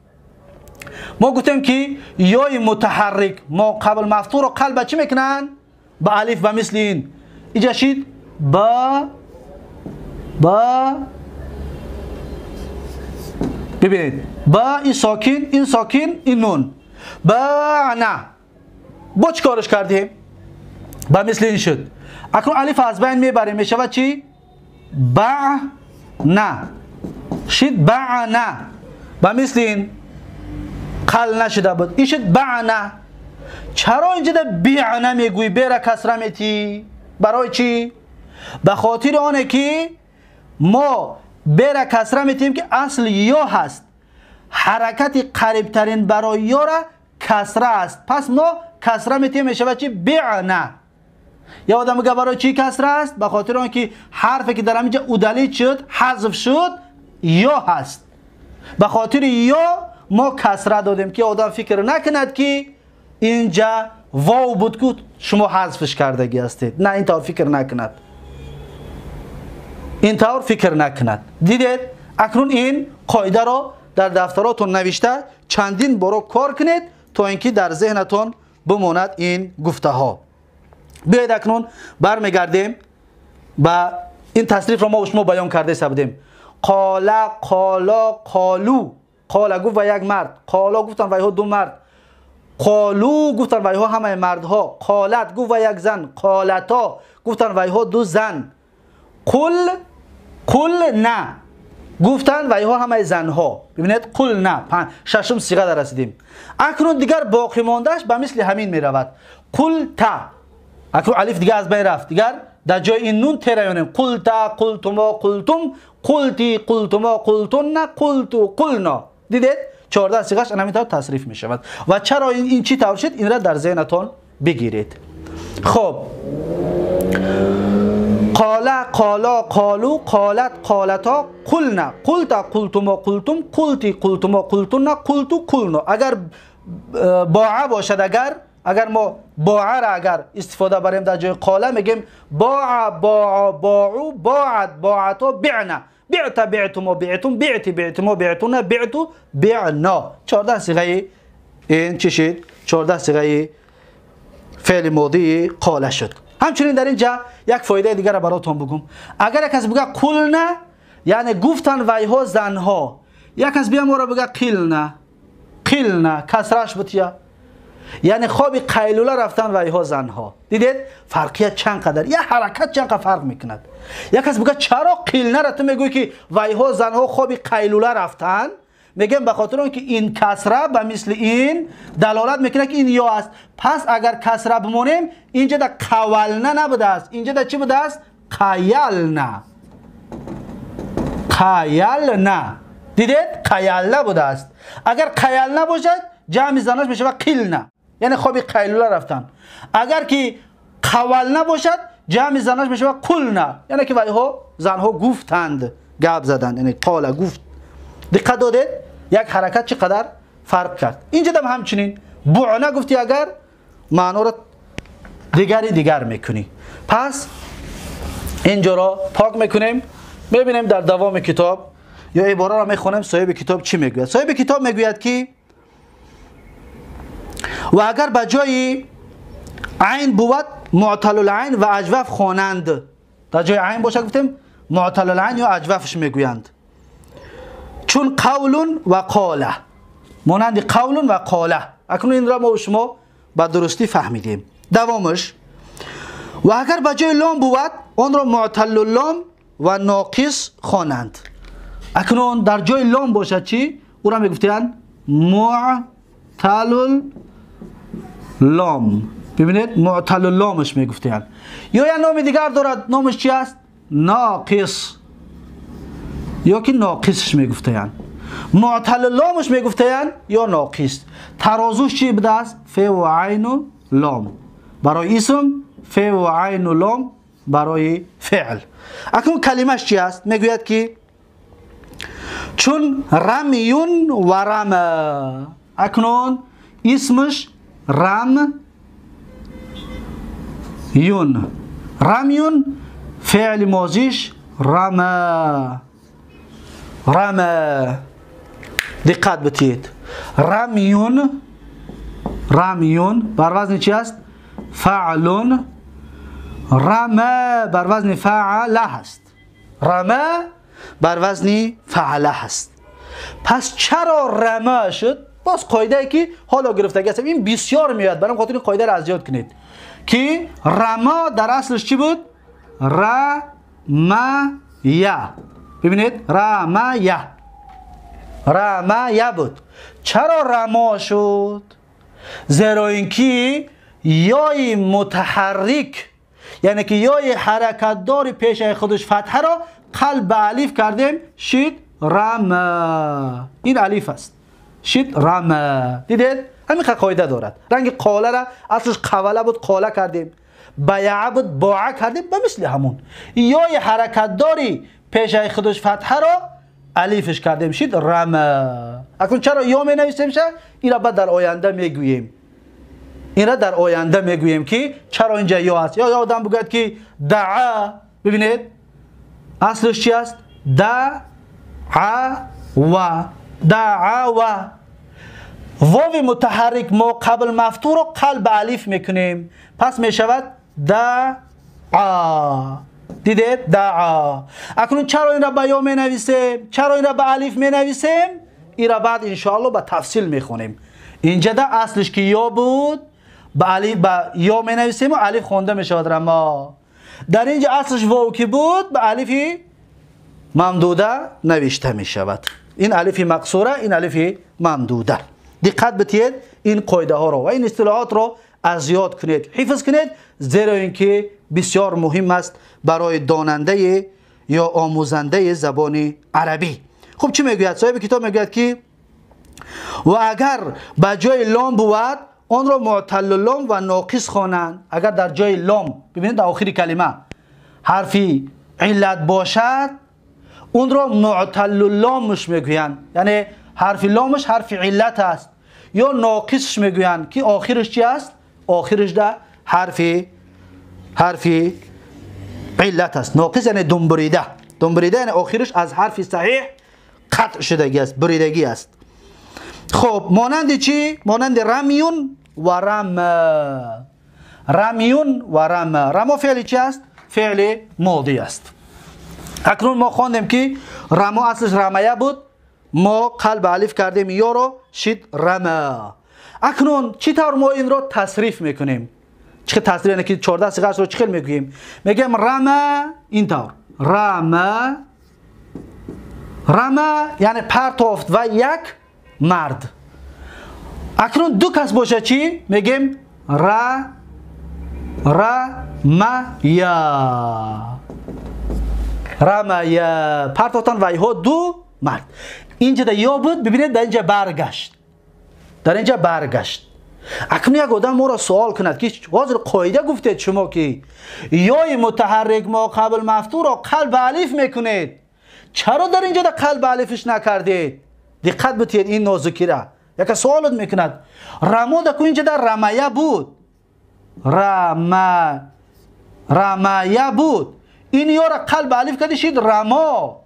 ما گفتیم که یای متحرک ما قبل مفتوح رو قلب چی میکنن؟ با الف. و مثل این اینجا شید با، با. ببینید با این ساکن، این ساکن، این نون. با نه. با چی کارش کردیم؟ با مثل این شد. اکنون الف از بین میبریم، میشود چی؟ با نه، شد با نه. با مثل این قل نشده بود، این شد با نه. چرا اینجا بیع نمیگوی، بیره کسره میتی؟ برای چی؟ به خاطر آنه که ما ب را کسره میتیم که اصل یا هست، حرکت قریب ترین برای یا را کسره است، پس ما کسره میتیم میشه چی؟ بعنا. یا آدم میگه برای چی کسره است؟ به خاطر آنکه حرفی که در اینجا ادالی شد، حذف شد، یا هست، به خاطر یا ما کسره دادیم که آدم فکر نکند که اینجا واو بود که شما حذفش کردگی هستید. نه، این طور فکر نکند، این طور فکر نکند. دیدید؟ اکنون این قاعده را در دفتراتون نوشته چندین بار کار کنید تا اینکه در ذهنتون بماند این گفته ها. بیایید اکنون برمیگردیم به این تصریف را ما شما بیان کرده بودیم. قاله، قالا، قالو. قاله گفت و یک مرد، قالا گفتن و دو مرد، قالو گفتن و همه مردها، قالت گفت و یک زن، قالتا گفتن و دو زن، قل، قل نه گفتن و همه زنها. ببینید قل نه، ششم صیغه در رسیدیم. اکنون دیگر باقی ماندهش به مثل همین می رود. قل تا، اکنون الف دیگه از بین رفت، دیگر در جای این نون ترایونیم. قل تا، قلتما، قلتم، قلتی، قلتما، قلتن، قلتو، قلنا. دیدید 14 صیغه‌اش همین طور تصریف می شود. و چرا این چی طور شد؟ این را در ذهنتان بگیرید. خب قال، قالا، قالو، قالت، قالتا، قلنا، قلت، قلتما، قلتم، قلتی، قلتما، قلتن، قلتو، قلنا. اگر باع باشد، اگر ما باع را اگر استفاده بریم در جای قاله میگیم باع، باع، باعو، باعت، باعتا، بعنا، بعت، بعتما، بعتم، بعتی، بعتما، بعتنا، بعتو، بعنا. 14 صیغه این چی شد؟ 14 صیغه فعل ماضی قاله شد. همچنین در اینجا یک فایده دیگر را براتون بگم. اگر یک کس بگه قلنا، یعنی گفتن ویها زنها، یک کس بیا ما را بگه قلنا، قلنا کسرش بتیا، یعنی خواب قیلوله رفتن ویها زنها. دیدید فرقیت چند قدر، یه حرکت چند قدر فرق میکند. یک کس بگه چرا قلنا را تو میگویی که ویها زنها خواب قیلوله رفتن؟ میگم به خاطر اینکه این کسره به مثل این دلالت میکنه که این یا است. پس اگر کسره بمونیم اینجا در قولنه نبوده است، اینجا در چی بوده است؟ قیلنه، قیلنه. دیدید؟ قیلنه بوده است. اگر قیلنه باشد جمع زناش میشه و قیلنه، یعنی خواب قیلوله رفتن. اگر که قولنه باشد جمع زناش میشه و قلنه، یعنی که ویها زنها گفتند، گپ زدند، یعنی قاله گفت. دقت دادید؟ یک حرکت چقدر فرق کرد. اینجا هم همچنین بعنا گفتی اگر معنا را دیگری دیگر میکنی. پس اینجا را پاک میکنیم، میبینیم در دوام کتاب یا عباره را میخونیم صاحب کتاب چی میگوید. صاحب کتاب میگوید که و اگر به جای عین بود معتل العین و اجوف خوانند. در جای عین باشه گفتیم معتل العین یا اجوفش میگویند، چون قول و قاله، مانند قول و قاله. اکنون این را ما و شما به درستی فهمیدیم. دوامش و اگر به جای لام بود آن را معتل اللام و ناقص خوانند. اکنون در جای لام باشد چی؟ او را میگفتند معتل اللام. ببینید معتل اللامش میگفتند. یا یه نام دیگر دارد، نامش چی است؟ ناقص، یا که ناقصش میگفتند. معتل لامش میگفتند یا ناقص. ترازوش چی بوده است؟ ف و عین و لام برای اسم، ف و عین و لام برای فعل. اکنون کلمش چی است؟ میگوید که چون رمیون و رم. اکنون اسمش رم یون، رمیون فعل ماضیش رمه، رمه. دقت بتید، رمیون، رمیون بر وزن چی است؟ فعلون. رمه بر وزن فعله هست، رمه بر وزن فعله هست. پس چرا رمه شد؟ باز قاعده ای که حالا گرفتگی است، این بسیار میاد، برام خاطر این قاعده را از یاد کنید که رما در اصلش چی بود؟ رمه. ببینید رمه، رمه بود. چرا رما شد؟ زیرا اینکه یای متحرک، یعنی که یای حرکت دار پیش خودش فتحه را قلب به الف کردیم شید رما. این الف است، شید رما. دیدید؟ همین قاعده دارد. رنگ قاله را اصلش قوله بود قاله کردیم، بیعه بود باعه کردیم، به مثل همون یای حرکت داری پیش خودش فتحه را الفش کردیم شید رما. اکنون چرا یا می نویسیم شه؟ این را بعد در آینده میگوییم، این را در آینده میگوییم که چرا اینجا یا است. یا آدم بگوید که دعا، ببینید اصلش چی است؟ دعا و دعا و واو متحرک ما قبل مفتوح رو قلب الف میکنیم، پس میشود دعا. دیدید؟ دعا. اکنون چرا این را به یا می نویسیم؟ چرا این را به الف می نویسیم؟ این را بعد انشاءالله به تفصیل میخونیم. اینجا ده اصلش که یا بود به الف به یا می نویسیم و الف خونده می شود رما. در اینجا اصلش واو که بود به الف ممدوده نوشته می شود. این الف مقصوره، این الف ممدوده. دقت بدهید این قاعده ها رو و این اصطلاحات رو از یاد کنید، حفظ کنید، زیرا اینکه بسیار مهم است برای داننده یا آموزنده زبان عربی. خب چی میگوید؟ صاحب کتاب میگوید که و اگر به جای لام بود آن را معتل لام و ناقص خوانند. اگر در جای لام، ببینید در آخر کلمه حرفی علت باشد، اون را معتل لامش میگویند، یعنی حرف لامش حرف علت است، یا ناقصش میگویند که آخرش چی است؟ آخرش ده حرف علت است. ناقص یعنی دنبریده، دنبریده یعنی آخرش از حرف صحیح قطع شدگی است، بریدگی است. خب مانند چی؟ مانند رمیون و رم. رمیون و رم. رما فعل چی است؟ فعل ماضی است. اکنون ما خواندیم که رما اصلش رمیه بود، ما قلب الف کردیم یا رو شد رما. اکنون چطور ما این رو تصریف میکنیم؟ چه تصریف؟ یعنی که 14 صیغه رو چه میگوییم؟ میگیم رما اینطور، رما رما یعنی پرتافت و یک مرد. اکنون دو کس باشه چی؟ میگیم را رما یا رما یا، پرتافتن و ها دو مرد. اینجا در یا بود، ببینید در اینجا برگشت، در اینجا برگشت. اکنون یک آدم ما را سوال کند که حاضر قاعده گفتید شما که یای متحرک ما قبل مفتوح را قلب الف میکنید، چرا در اینجا در قلب الفش نکردید؟ دقت بدهید این نازکی را. یک سوالت میکند رما در اینجا در رمیه بود، رما رمیه بود، این یا را قلب الف کردی شد رما.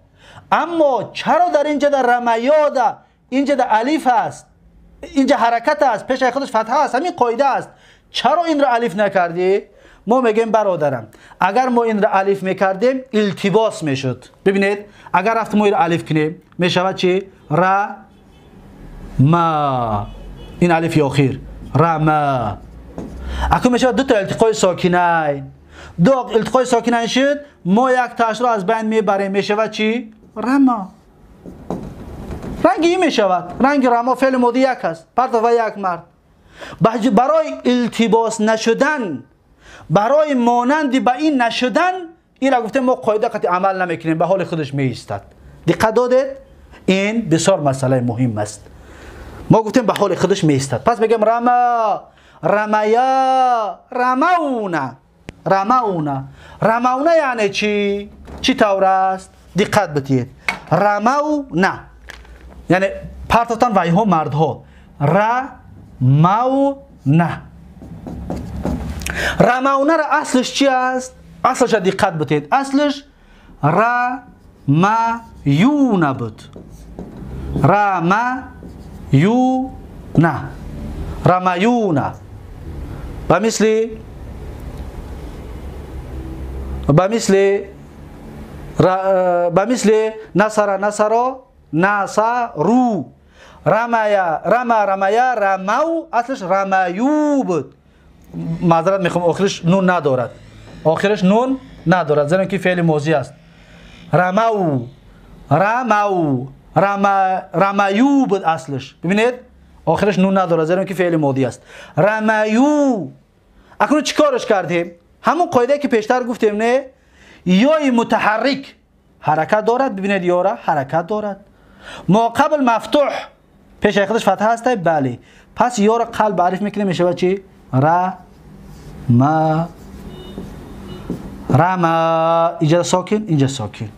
اما چرا در اینجا در رمیا ده اینجا در الف است، اینجا حرکت است، پیش خودش فتحه است، همین قاعده است، چرا این را الف نکردی؟ ما میگیم برادرم اگر ما این را الف میکردیم التباس میشد. ببینید اگر رفت ما این را الف کنیم میشود چی؟ را ما، این الف اخیر رما. اکنون میشود دو تا التقای ساکنین، دو التقای ساکنین شد، ما یک تاش را از بین میبریم، میشود چی؟ رما. رنگ این میشود، رنگ رما فعل ماضی یک است، پرتو و یک مرد. برای التباس نشدن، برای مانند به این نشدن، این را گفتیم ما قاعده قطعی عمل نمیکنیم، به حال خودش میایستد. دقت دادید؟ این بسیار مسئله مهم است. ما گفتیم به حال خودش میایستد، پس میگیم رما رمیا رمونا رمونا. رمونا یعنی چی؟ چی طور است؟ دقت بدید. رمونا یعنی پرتافتن و اینها مردها. رمونا رمونا را اصلش چی است؟ اصلش را دقت بدید. اصلش رمیون بود، رمیون، رمیون. به مثل به مثل نصر نصر نصرو، رمیا رما رمیا رمو، اصلش رمیو بود. معذرت میخوام آخرش نون ندارد، آخرش نون ندارد، زیرا که فعل ماضی است. رمو رمو رمیو بود اصلش. ببینید آخرش نون ندارد زیرا که فعل ماضی است. رمیو. اکنون چیکارش کردیم؟ همون قاعده که پیشتر گفتیم، نه؟ یای متحرک حرکت دارد. ببینید یارا حرکت دارد. ما قبل مفتوح پیش خودش فتحه هست، بله. پس یارا قلب الف میکنه، میشه چی؟ را ما رما. اینجا ساکن، اینجا ساکن.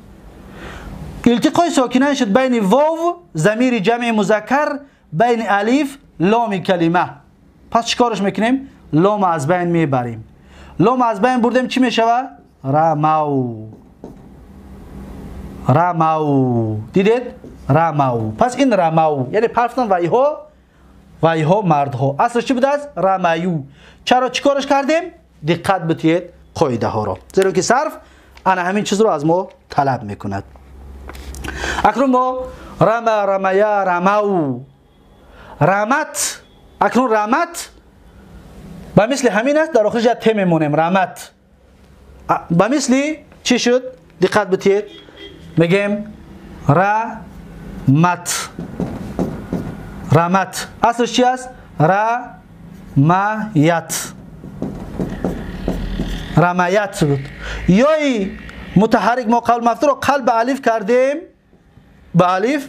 التقای ساکنان شد بین واو ضمیر جمع مذکر، بین الف لام کلمه. پس چیکارش میکنیم؟ لام از بین میبریم. لام از بین بردیم چی میشوه؟ رماو. رماو. دیدید؟ رماو. پس این رماو یعنی پرفتن وایها، وایها مردها. اصلش چی بوده است؟ رمایو. چرا چیکارش کردیم؟ دقت بتید قاعده ها را، زیرا که صرف انا همین چیز رو از ما طلب میکند. اکنون ما رما، رمیا، رماو، رمت. اکنون رمت به مثل همین است، در آخرش ت میمونیم. رمت به مثل چی شد؟ دقت بتید، میگیم رمت. رمت اصلش چی است؟ رمیت. رمیت بود. یای متحرک ما قبل مفتوح رو قلب الف کردیم، به الف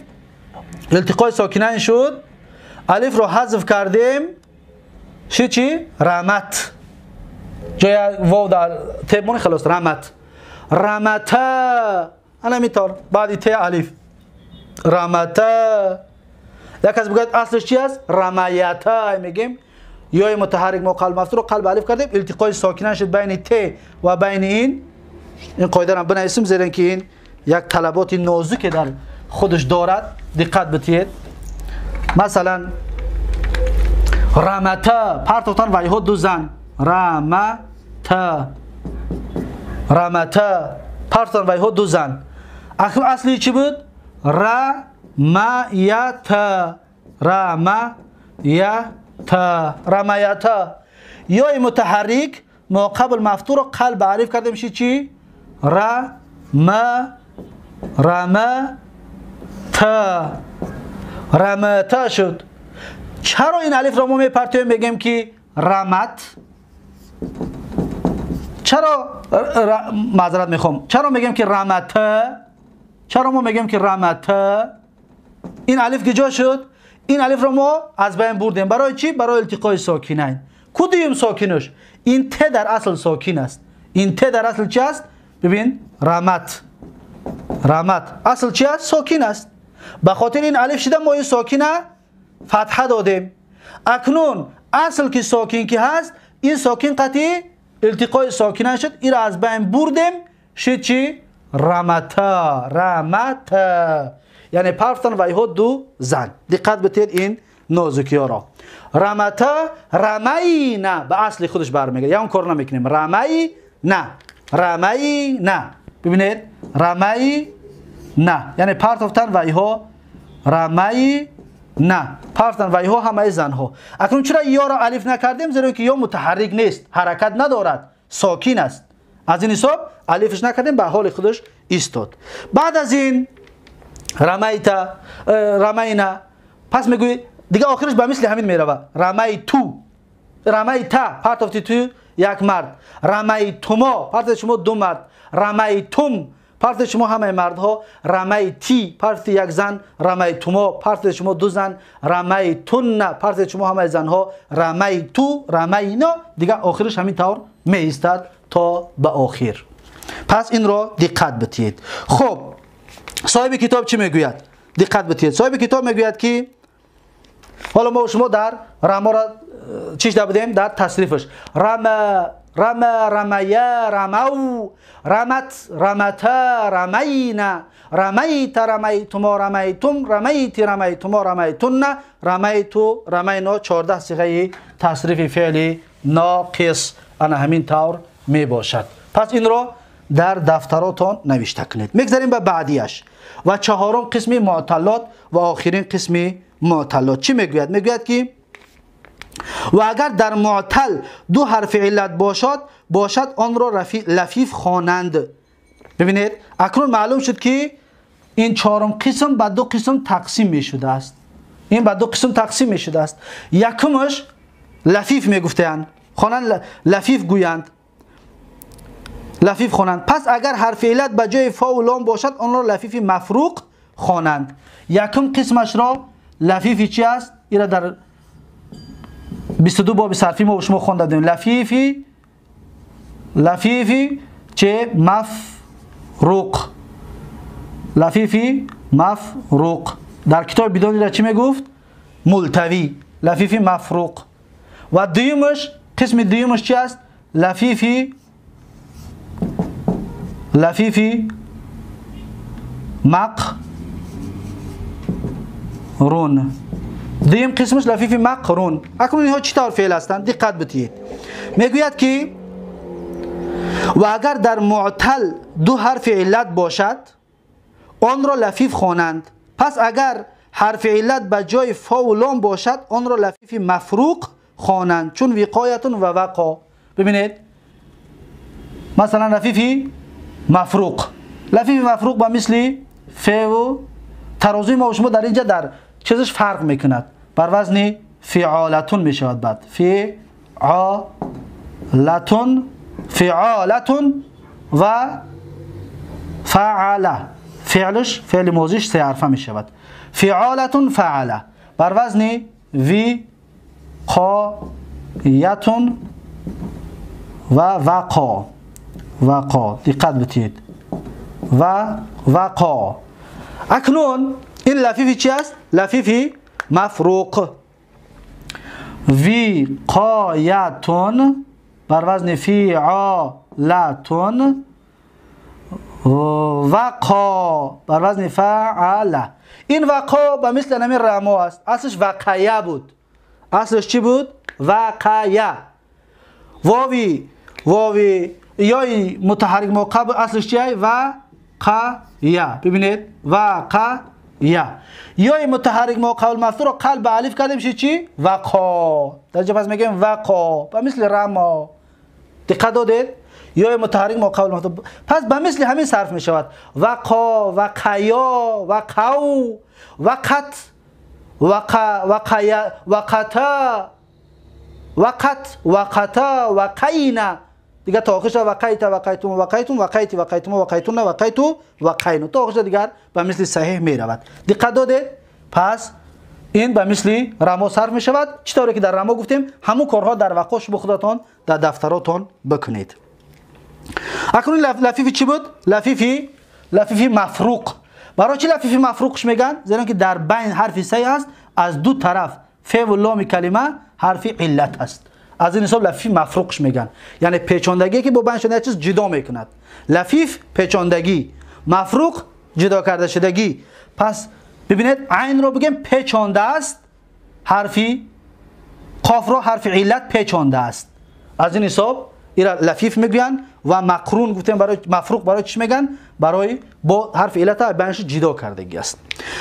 التقای ساکنین شد، الف رو حذف کردیم، شد چی؟ رمت. جای واو در ت خلاص رمت. رمت انا میتار بعد ت الف رمت. یک از بگوید اصلش چی است؟ رمیت میگیم. یای متحرک ما قلب مفتوح رو قلب الف کردیم، التقای ساکنین شد بین ت و بین این. این قاعده رو بنویسیم، زیرا که این یک طلبات نازک در خودش دارد. دقت بتید. مثلا رمتا پرتوتن و یهو دو زن. رمتا، رمتا پرتوتن و یهو دو زن. اصل اصلی چی بود؟ رمیتا. رمیتا، رمیتا. یای متحرک ما قبل مفتوح رو قلب الف کرده میشه چی؟ رما، رما تا، رمتا شد. چرا این الف را ما میپرتیم بگیم که رمت؟ چرا معذرت میخوام، چرا میگیم که رمت؟ چرا ما میگیم که رمت؟ این الف کجا شد؟ این الف را ما از بین بردیم. برای چی؟ برای التقای ساکنین. کدوم ساکنش؟ این ت در اصل ساکن است. این ت در اصل چی است؟ ببین رمت. رمت اصل چی است؟ ساکن است. به خاطر این الف شده ما این ساکنه فتحه دادیم. اکنون اصل که ساکن که هست، این ساکن قطعی التقای ساکنه شد، این را از بین بردیم، شد چی؟ رمتا. رمتا یعنی پرفتن و ایها دو زن. دقت بتید این نازکی ها را. رمتا، رمینا به اصل خودش برمیگرده، یا اون کار نمیکنیم. رمینا، رمینا. ببینید رمینا یعنی پرتفتن و ایها. رمینا پرتفتن و ایها همه زنها. اکنون چرا یا را الف نکردیم؟ زیرا که یا متحرک نیست، حرکت ندارد، ساکن است. از این حساب الفش نکردیم، به حال خودش ایستاد. بعد از این رمیتا، رمینا. پس میگوی دیگه آخرش به مثل همین میروه. رمیتو، رمیتا پرتافتی تو یک مرد، رمیتوما پرتافتی شما دو مرد، رمیتوم پرتافتی شما همه مردها، رمیتی پرتافتی یک زن، رمیتوما پرتافتی شما دو زن، رمیتون پرتافتی شما همه زنها، رمیتو، رمینا. دیگه آخرش همین طور می ایستد تا به آخر. پس این را دقت بتید. خب صاحب کتاب چی میگوید؟ دقت بتید. صاحب کتاب میگوید که حالا ما شما در رما را چیش ده بودیم؟ در تصریفش. رما، رما، رمیا، رمو، رمت، رمتا، رمینا، رمیت، رمیتما، رمیتم، رمیت، رمیتما، رمیتن، رمیتو، رمینا. 14 صیغه تصریف فعل ناقص انا همین طور می باشد. پس این را در دفتراتان نوشته کنید. میگذاریم به بعدیش و چهارم قسم معطلات و آخرین قسم معطلات. چی میگوید؟ میگوید که و اگر در معطل دو حرف علت باشد آن را لفیف خوانند. ببینید اکنون معلوم شد که این چهارم قسم به دو قسم تقسیم می شده است. این به دو قسم تقسیم می شده است. یکمش لفیف می گفتند، خوانند لفیف گویند. لفیف خوانند. پس اگر حرف علت به جای فا و لام باشد آن را لفیف مفروق خوانند. یکم قسمش را لفیفی چی است؟ این را در 22 باب صرفی ما شما خوانده بودیم. لفیفی چه؟ مفروق. لفیفی مفروق در کتاب بدانی را چی میگفت؟ ملتوی. لفیفی مفروق. و دویمش، قسم دویمش چی است؟ لفیفی مقرون. دویم قسمش لفیفی مقرون. اکنون اینها چطور فعل هستند؟ دقت بدهید. میگوید که و اگر در معتل دو حرف علت باشد آن را لفیف خوانند. پس اگر حرف علت به جای فا و لام باشد آن را لفیف مفروق خوانند، چون وقایتون و وقا. ببینید مثلا لفیفی مفروق، لفیف مفروق با مثل ف و ترازوی ما و شما در اینجا در چیزش فرق میکند، بر وزن فعالتون میشود. بعد فعالتون، فعالتون و فعله، فعلش فعل ماضیش سه حرفه میشود. فعالتون فعله بر وزن وقایتون و وقا. وقا دقت بدهید، و وقا. اکنون این لفیفی چی است؟ لفیفی مفروق. وقایتون بر وزن فعالتون، وقا بر وزن فعله. این وقا به مثل همین رما است. اصلش وقایه بود. اصلش چی بود؟ وقایه. واوی واوی یای متحرک ما قبل اصلش چیه؟ وقایه. ببینید وقایه، یای متحرک ما قبل مفتوح رو قلب الف کردیم میشه چی؟ وقا. در اینجا پس میگیم وقا به مثل رما. دقت دادید؟ یای متحرک ما قبل مفتوح، پس به مثل همین صرف میشود. وقا، وقیا، وقو، وقت، وقا، وقیا، وقتا، وقت، وقتا، وقینا. دیگه تا آخرش وقیت، وقیتم، وقیتم، وقیت، وقیتم، وقیتون، وقیتو، وقینو تا آخرش دیگر به مثل صحیح می رود. دقت دادید؟ پس این به مثل رما صرف می شود. چطوری که در رما گفتیم همون کارها در وقاش به خودتان در دفتراتون بکنید. اکنون لفیفی چی بود؟ لفیفی مفروق. برای چی لفیفی مفروقش میگن؟ زیرا که در بین حرف سه است، از دو طرف ف و لام کلمه حرف علت است. از این حساب لفیف مفروقش میگن، یعنی پیچاندگی که با بین شده چیز جدا میکند. لفیف پیچاندگی، مفروق جدا کرده شدگی. پس ببینید عین رو بگیم پیچانده است، حرفی قاف رو حرف علت پیچانده است. از این حساب ایرا لفیف میگن. و مقرون گفتیم برای مفروق برای چی میگن؟ برای با حرف علت بینش جدا کردگی است.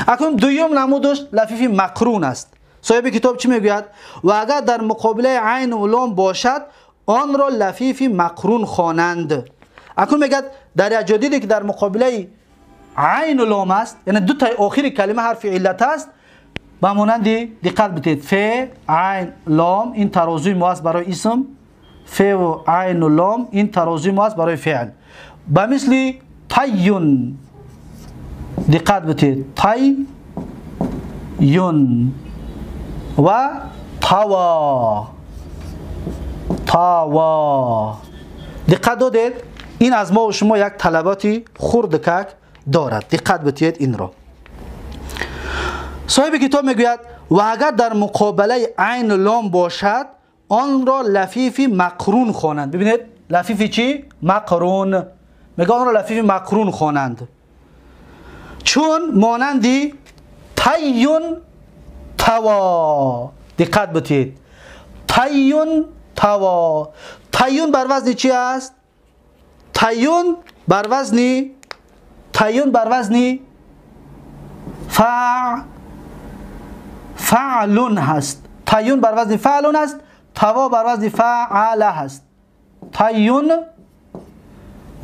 اکنون دوم نمودش لفیف مقرون است. صاحب کتاب چی میگوید؟ و اگر در مقابله عین و لام باشد آن را لفیف مقرون خوانند. اکنون میگد در یک جدیدی که در مقابله عین و لام است، یعنی دو تا آخر کلمه حرف علت است، به مانند دقت بدید ف عین لام این ترازوی ما است برای اسم، ف و عین و لام این ترازوی ما است برای فعل. به مثل طیون دقت بدید، طیون و تاوا، تاوا. دقت دادید؟ این از ما و شما یک طلباتی خردکک دارد. دقت بدید این را. صاحب کتاب میگوید و اگر در مقابله عین لام باشد آن را لفیف مقرون خوانند. ببینید لفیف چی؟ مقرون. میگه آن را لفیف مقرون خوانند، چون مانندی طیون توا. دقت بدید، طیون توا. طیون بر وزن چی است؟ طیون بر وزن، طیون بر وزن فعلون هست. طیون بر وزن فعلون است، توا بر وزن فعله هست. طیون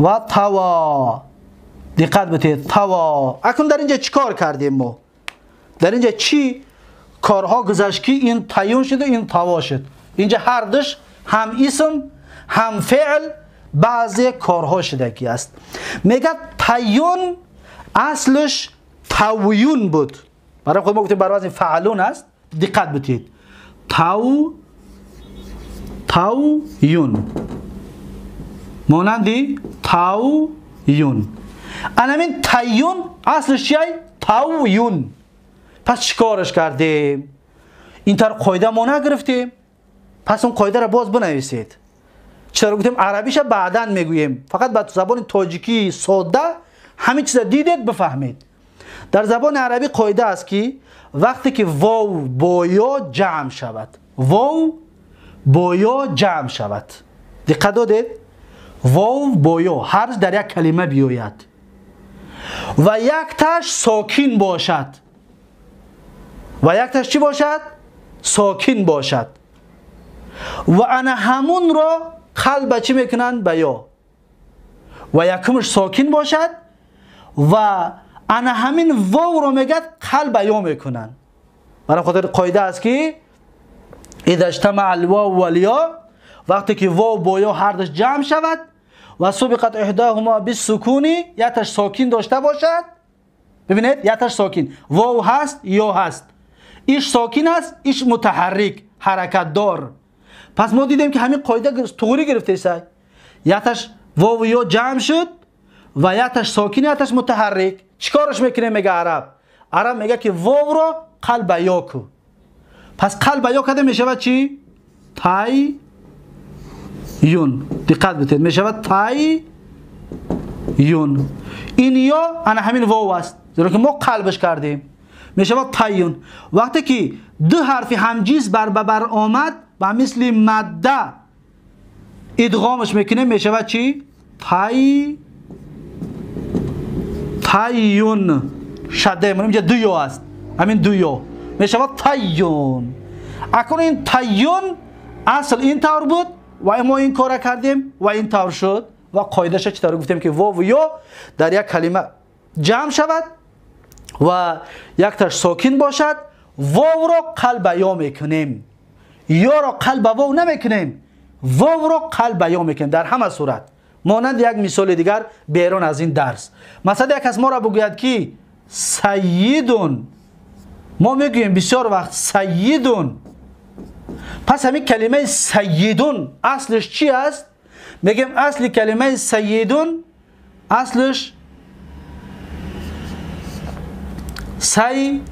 و توا. دقت بدید، توا. اکنون در اینجا چیکار کردیم ما؟ در اینجا چی کارها گذشت که این طیون شد و این توا شد؟ اینجا هر دوش هم اسم هم فعل بعضی کارها شدگی است. میگه تیون اصلش تویون بود. برای خود ما گفتیم بر وزن فعلون است. دقت بتید. تویون مانندی تویون. انامین تیون اصلش چیه؟ تویون. پس چیکارش کردیم؟ این طور قاعده ما نگرفتیم. پس اون قاعده را باز بنویسید. چرا گفتیم عربیش بعداً میگوییم، فقط با زبان تاجیکی ساده همین چیزا دیدید بفهمید. در زبان عربی قاعده است که وقتی که واو با یا جمع شود، واو با یا جمع شود، دقت دادید؟ واو با یا هر در یک کلمه بیاید و یک تاش ساکن باشد، و یک تاش چی باشد؟ ساکن باشد، و انا همون را قلب چی میکنن؟ به یا، و یکمش ساکن باشد و انا همین واو رو میگد قلب یا میکنن. برای خاطر قاعده است که اذا اجتمع الواو والیا، وقتی که واو با یا هر دوش جمع شود و سبقت احداهما بالسکون، یکش ساکن داشته باشد. ببینید یکش ساکن، واو هست یا هست، ایش ساکن است، ایش متحرک حرکت دار. پس ما دیدیم که همین قاعده طوری گرفته است، یکش واو یا جمع شد و یکش ساکن یکش متحرک. چیکارش میکنه؟ میگه عرب، عرب میگه که واو را قلب یا کو. پس قلب یا کده میشود چی؟ تای یون. دقت بدید، میشود تای یون. این یا انا همین واو است، زیرا که ما قلبش کردیم، میشود تایون. وقتی که دو حرف همجیز بر بر آمد و مثل ماده ادغامش میکنه، میشود چی؟ تای تایون. شده اینجا دو یا است، همین دو یا میشود تایون. اکنون این تایون اصل این طور بود و ما این کار کردیم و این طور شد و قاعده‌اش چطور گفتیم که واو و یا در یک کلمه جمع شود و یک تاش ساکن باشد، واو را قلب یا میکنیم، یا را قلب واو نمیکنیم، واو را قلب یا میکنیم در همه صورت. مانند یک مثال دیگر بیرون از این درس، مثلا یک از ما را بگوید که سیدون، ما میگوییم بسیار وقت سیدون. پس همین کلمه سیدون اصلش چی است؟ میگیم اصل کلمه سیدون اصلش سی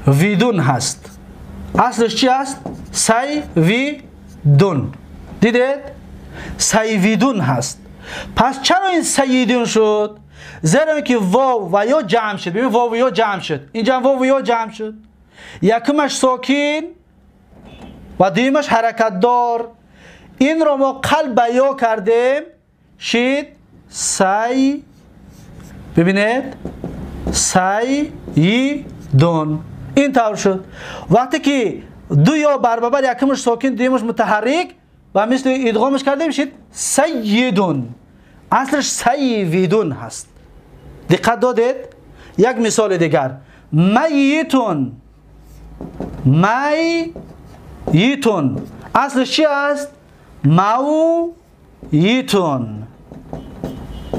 ویدون هست. اصلش چی است؟ سی ویدون. دیدید؟ سی ویدون هست. پس چرا این سیدون شد؟ زیرا که واو و یا جمع شد. ببین واو و یا جمع شد، اینجا واو و یا جمع شد، یکمش ساکن و دیمش حرکت دار. این رو ما قلب یا کردیم شد سی، ببینید سیدون، این طور شد. وقتی که دو یا برابر یکمش ساکن دیمش متحرک و مثل ادغامش کردیم شد سیدون. اصلش سیدون هست. دقت دادید؟ یک مثال دیگر، میتون. میتون اصلش چی است؟ مویتون.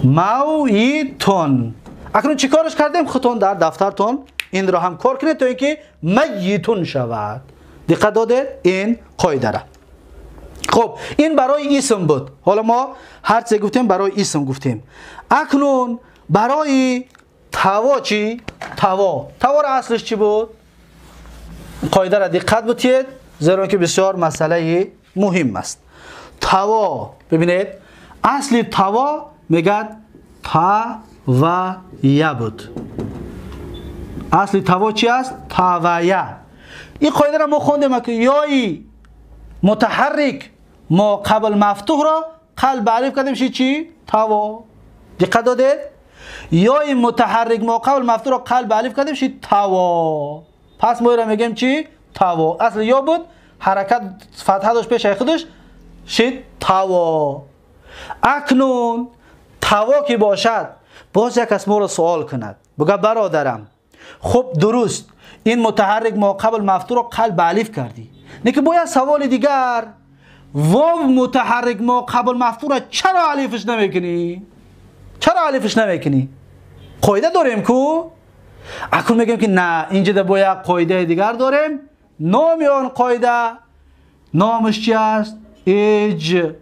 مویتون. اکنون چیکارش کردیم؟ خودتون در دفترتون این را هم کار کنید تا اینکه میتون شود. دقت دادید این قاعده را. خب این برای اسم بود. حالا ما هر چه گفتیم برای اسم گفتیم. اکنون برای توا چی؟ توا، توا را اصلش چی بود؟ قاعده را دقت بتید، زیرا که بسیار مسئله مهم است. توا، ببینید اصل توا میگه تا و یا بود. اصل توا چی است؟ تا و یا. این قاعده را ما خوندیم که یای متحرک ما قبل مفتوح را قلب الف کردیم شد چی؟ توا. دقت دادید؟ یای متحرک ما قبل مفتوح را قلب الف کردیم شد توا. پس ما را میگیم چی؟ توا. اصل یا بود، حرکت فتحه داشت پیش خودش، شد توا. اکنون توا که باشد، باز یک از ما را سوال کند، بگه برادرم خب درست این متحرک ما قبل مفتوح را قلب الف کردی، نه که باید سوال دیگر، واو متحرک ما قبل مفتوح را چرا الفش نمیکنی؟ چرا الفش نمیکنی؟ قاعده داریم کو؟ اکنون میگیم که نه، اینجا با یک قاعده دیگر داریم. نام آن قاعده نامش چی است؟ اجحاف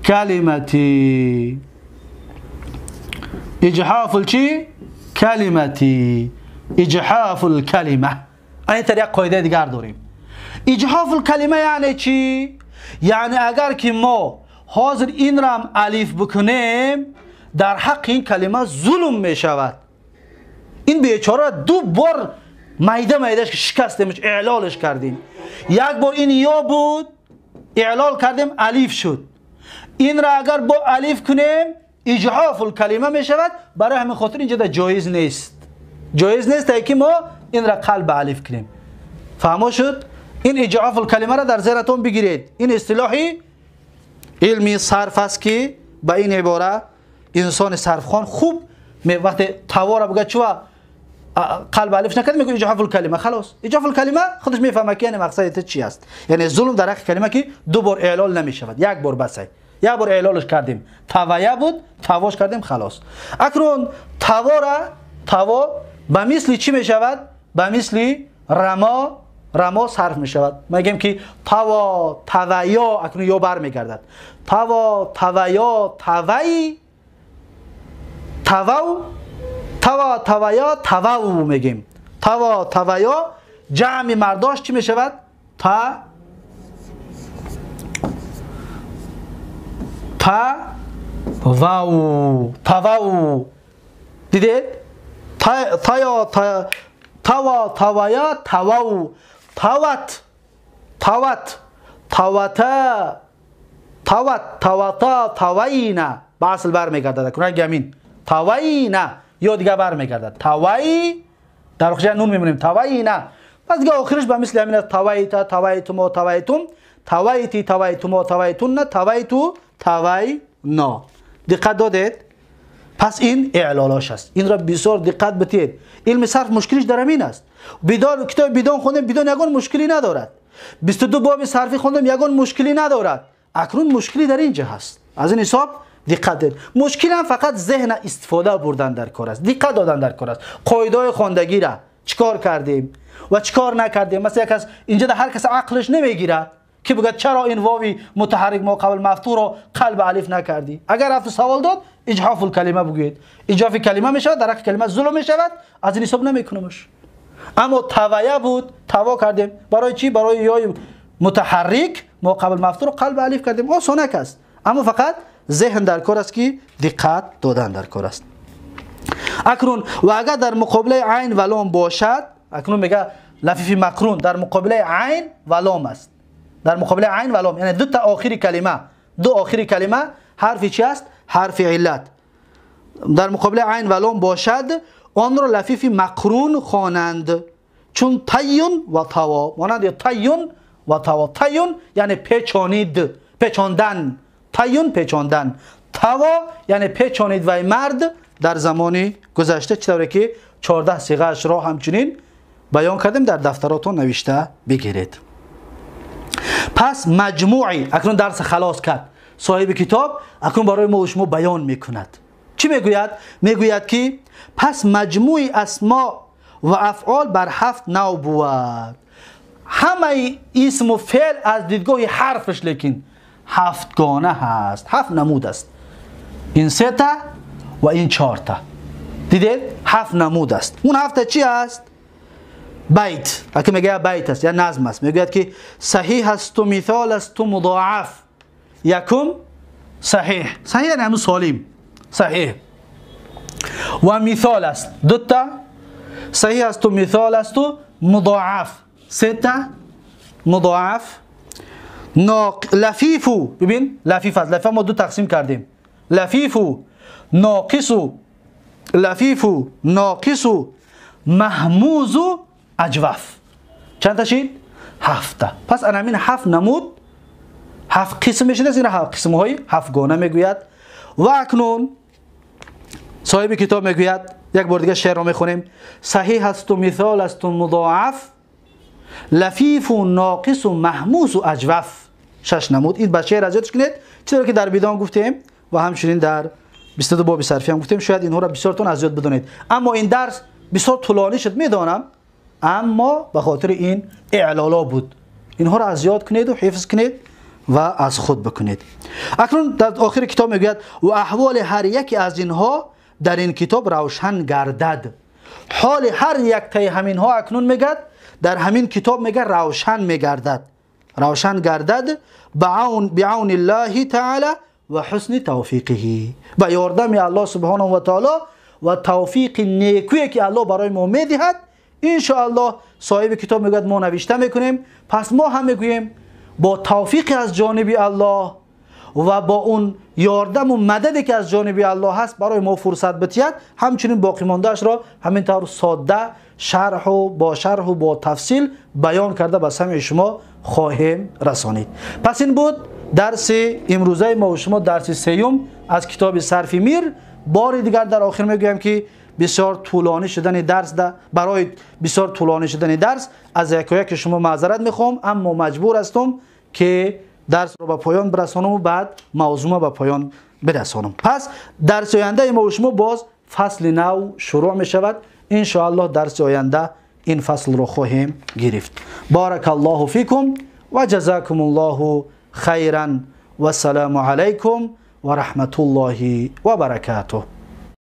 الکلمتی. اجحاف چی؟ کلمتی. اجحاف الکلمه. این طریق قاعده دیگر داریم. اجحاف الکلمه یعنی چی؟ یعنی اگر که ما حاضر این را هم الف بکنیم در حق این کلمه ظلم می شود. این بیچاره دو بار میده میدهش که شکستیمش، اعلالش کردیم. یک بار این یا بود اعلال کردیم الف شد. این را اگر با الف کنیم اجحاف الکلمه می شود. برای همین خاطر اینجا جایز نیست. جایز نیست که ما این را قلب الف کنیم. فهمو شد؟ این اجحاف الکلمه را در ذهنتون بگیرید. این اصطلاحی علمی صرف است که با این عباره انسان صرف خوان خوب وقتی تواره بگه چوا قلب الف نکرد میگه اجحاف الکلمه. خلاص اجحاف الکلمه خودش میفهمه که یعنی مقصد چی است. یعنی ظلم در حق کلمه که دو بار اعلال نمیشود، یک بار بسه. یک بار اعلالش کردیم توایه بود، تواش کردیم خلاص. اکنون تواره توا به مثل چی میشود؟ به مثل رما. رما صرف می شود. میگیم که توا تویا، اکنون یا بر میگردد. توا تویا توی تو توا تویا تو میگیم. توا تویا جمع مرداش چی میشود؟ تا تا واو تواو. دیدید؟ تا تایا تا توا توایا تواو تاوت تاوت تاوتا تاوت تاوتا تاوینا. با اصل بر میگردد. کنه گمین تاوینا یا دیگه بر میگردد. تاوی در واقع نون میمونیم تاوینا. پس دیگه آخرش به مثل همین است. تاویتا تاویتما تاویتم تاویتی تاویتما تاویتون تاویتو تاوینا. دقت دادید؟ پس این اعلالاش است. این را بسیار دقت بدید. علم صرف مشکلش در همین است. بدان کتاب بدان خوندم بدان یگان مشکلی ندارد. 22 باب صرفی خوندم یگان مشکلی ندارد. اکنون مشکلی در اینجا هست. از این حساب دقت دید. مشکل هم فقط ذهن استفاده بردن در کار است. دقت دادن در کار است. قاعده خواندگی را چیکار کردیم و چیکار نکردیم. مثلا یک کس اینجا در هر کس عقلش نمیگیره که بگه چرا این واوی متحرک ما قبل مفتوح رو قلب الف نکردی. اگر رفت سوال داد اجحاف الکلمه بگویید. اجحاف کلمه میشود، در حق کلمه ظلم میشود. از این حساب نمیکنمش. اما توایه بود، توا کردیم. برای چی؟ برای یای متحرک ما قبل مفتوح رو قلب الف کردیم. آسانک است. اما فقط ذهن در کار است که دقت دادن در کار است. اکنون و اگر در مقابله عین و لام باشد، اکنون میگه لفیف مقرون در مقابله عین و لام است. در مقابله عین و لام یعنی دو تا آخری کلمه، دو آخری کلمه حرف چی است؟ حرف علت. در مقابله عین و لام باشد آن را لفیف مقرون خوانند، چون تیون و توا. مانند تیون و توا. تیون یعنی پیچانید، پیچاندن. تیون پیچاندن، توا یعنی پیچانید و مرد در زمان گذشته، چطوری که 14 صیغه اش را همچنین بیان کردیم، در دفتراتون نوشته بگیرید. پس مجموعی اکنون درس خلاص کرد صاحب کتاب، اکنون برای ما و شما بیان میکند. چی میگوید؟ میگوید که پس مجموعی اسما و افعال بر 7 نوع بود. همه اسم و فعل از دیدگاه حرفش لیکن 7 گانه هست، 7 نمود است. این 3 تا و این 4 تا. دیدید؟ 7 نمود است. اون 7 چی است؟ بیت. اگه میگه بیت است یا نظم است. میگوید که صحیح است و مثال است و مضاعف. یکم صحیح، صحیح یعنی همون سالم، صحیح و مثال است 2 تا، صحیح است و مثال است و مضاعف 3 تا، مضاعف لفیفو. ببین لفیف است، لفیف ما 2 تقسیم کردیم. لفیفو ناقصو، لفیفو ناقصو محموز اجوف. چند تا شد؟ 7 تا. پس انامین 7 نمود، 7 قسم میشه. این 7 قسم های 7 گانه میگوید. و اکنون صاحب کتاب میگوید، یک بار دیگه شعر رو میخونیم. صحیح است و مثال است و مضاعف، لفیف و ناقص و محموس و اجوف. شش نمود. این بچه را زیادش کنید، چرا که در بیدان گفتیم و همچنین در 22 باب صرفی هم گفتیم، شاید اینها را بسیارتون از یاد بدونید. اما این درس بسیار طولانی شد میدانم، اما به خاطر این اعلالا بود. اینها را از یاد کنید و حفظ کنید و از خود بکنید. اکنون در آخر کتاب میگوید و احوال هر یکی از اینها در این کتاب روشن گردد. حال هر یک تای همینها اکنون میگد در همین کتاب میگه روشن میگردد، روشن گردد بعون الله تعالی و حسن توفیقه، با یاردم الله سبحانه و تعالی و توفیق نیکویی که الله برای ما میدهد. ان شاء الله صاحب کتاب میگوید ما نوشته میکنیم، پس ما هم میگوییم با توفیق از جانب الله و با اون یاردم و مددی که از جانب الله هست برای ما فرصت بتید، همچنین باقی ماندهش را همین طور ساده شرح و با شرح و با تفصیل بیان کرده به سمع شما خواهیم رسانید. پس این بود درس امروزه ما و شما، درس سیوم از کتاب صرف میر. بار دیگر در آخر میگویم که بسیار طولانی شدن درس برای بسیار طولانی شدن درس از یک شما معذرت میخوام، اما مجبور هستم که درس رو به پایان برسانم و بعد موضوع به پایان برسانم. پس درس آینده ما و شما باز فصل نو شروع می شود. ان شاء الله درس آینده این فصل رو خواهیم گرفت. بارک الله فیکم و جزاکم الله خیرا و السلام علیکم و رحمت الله و برکاته.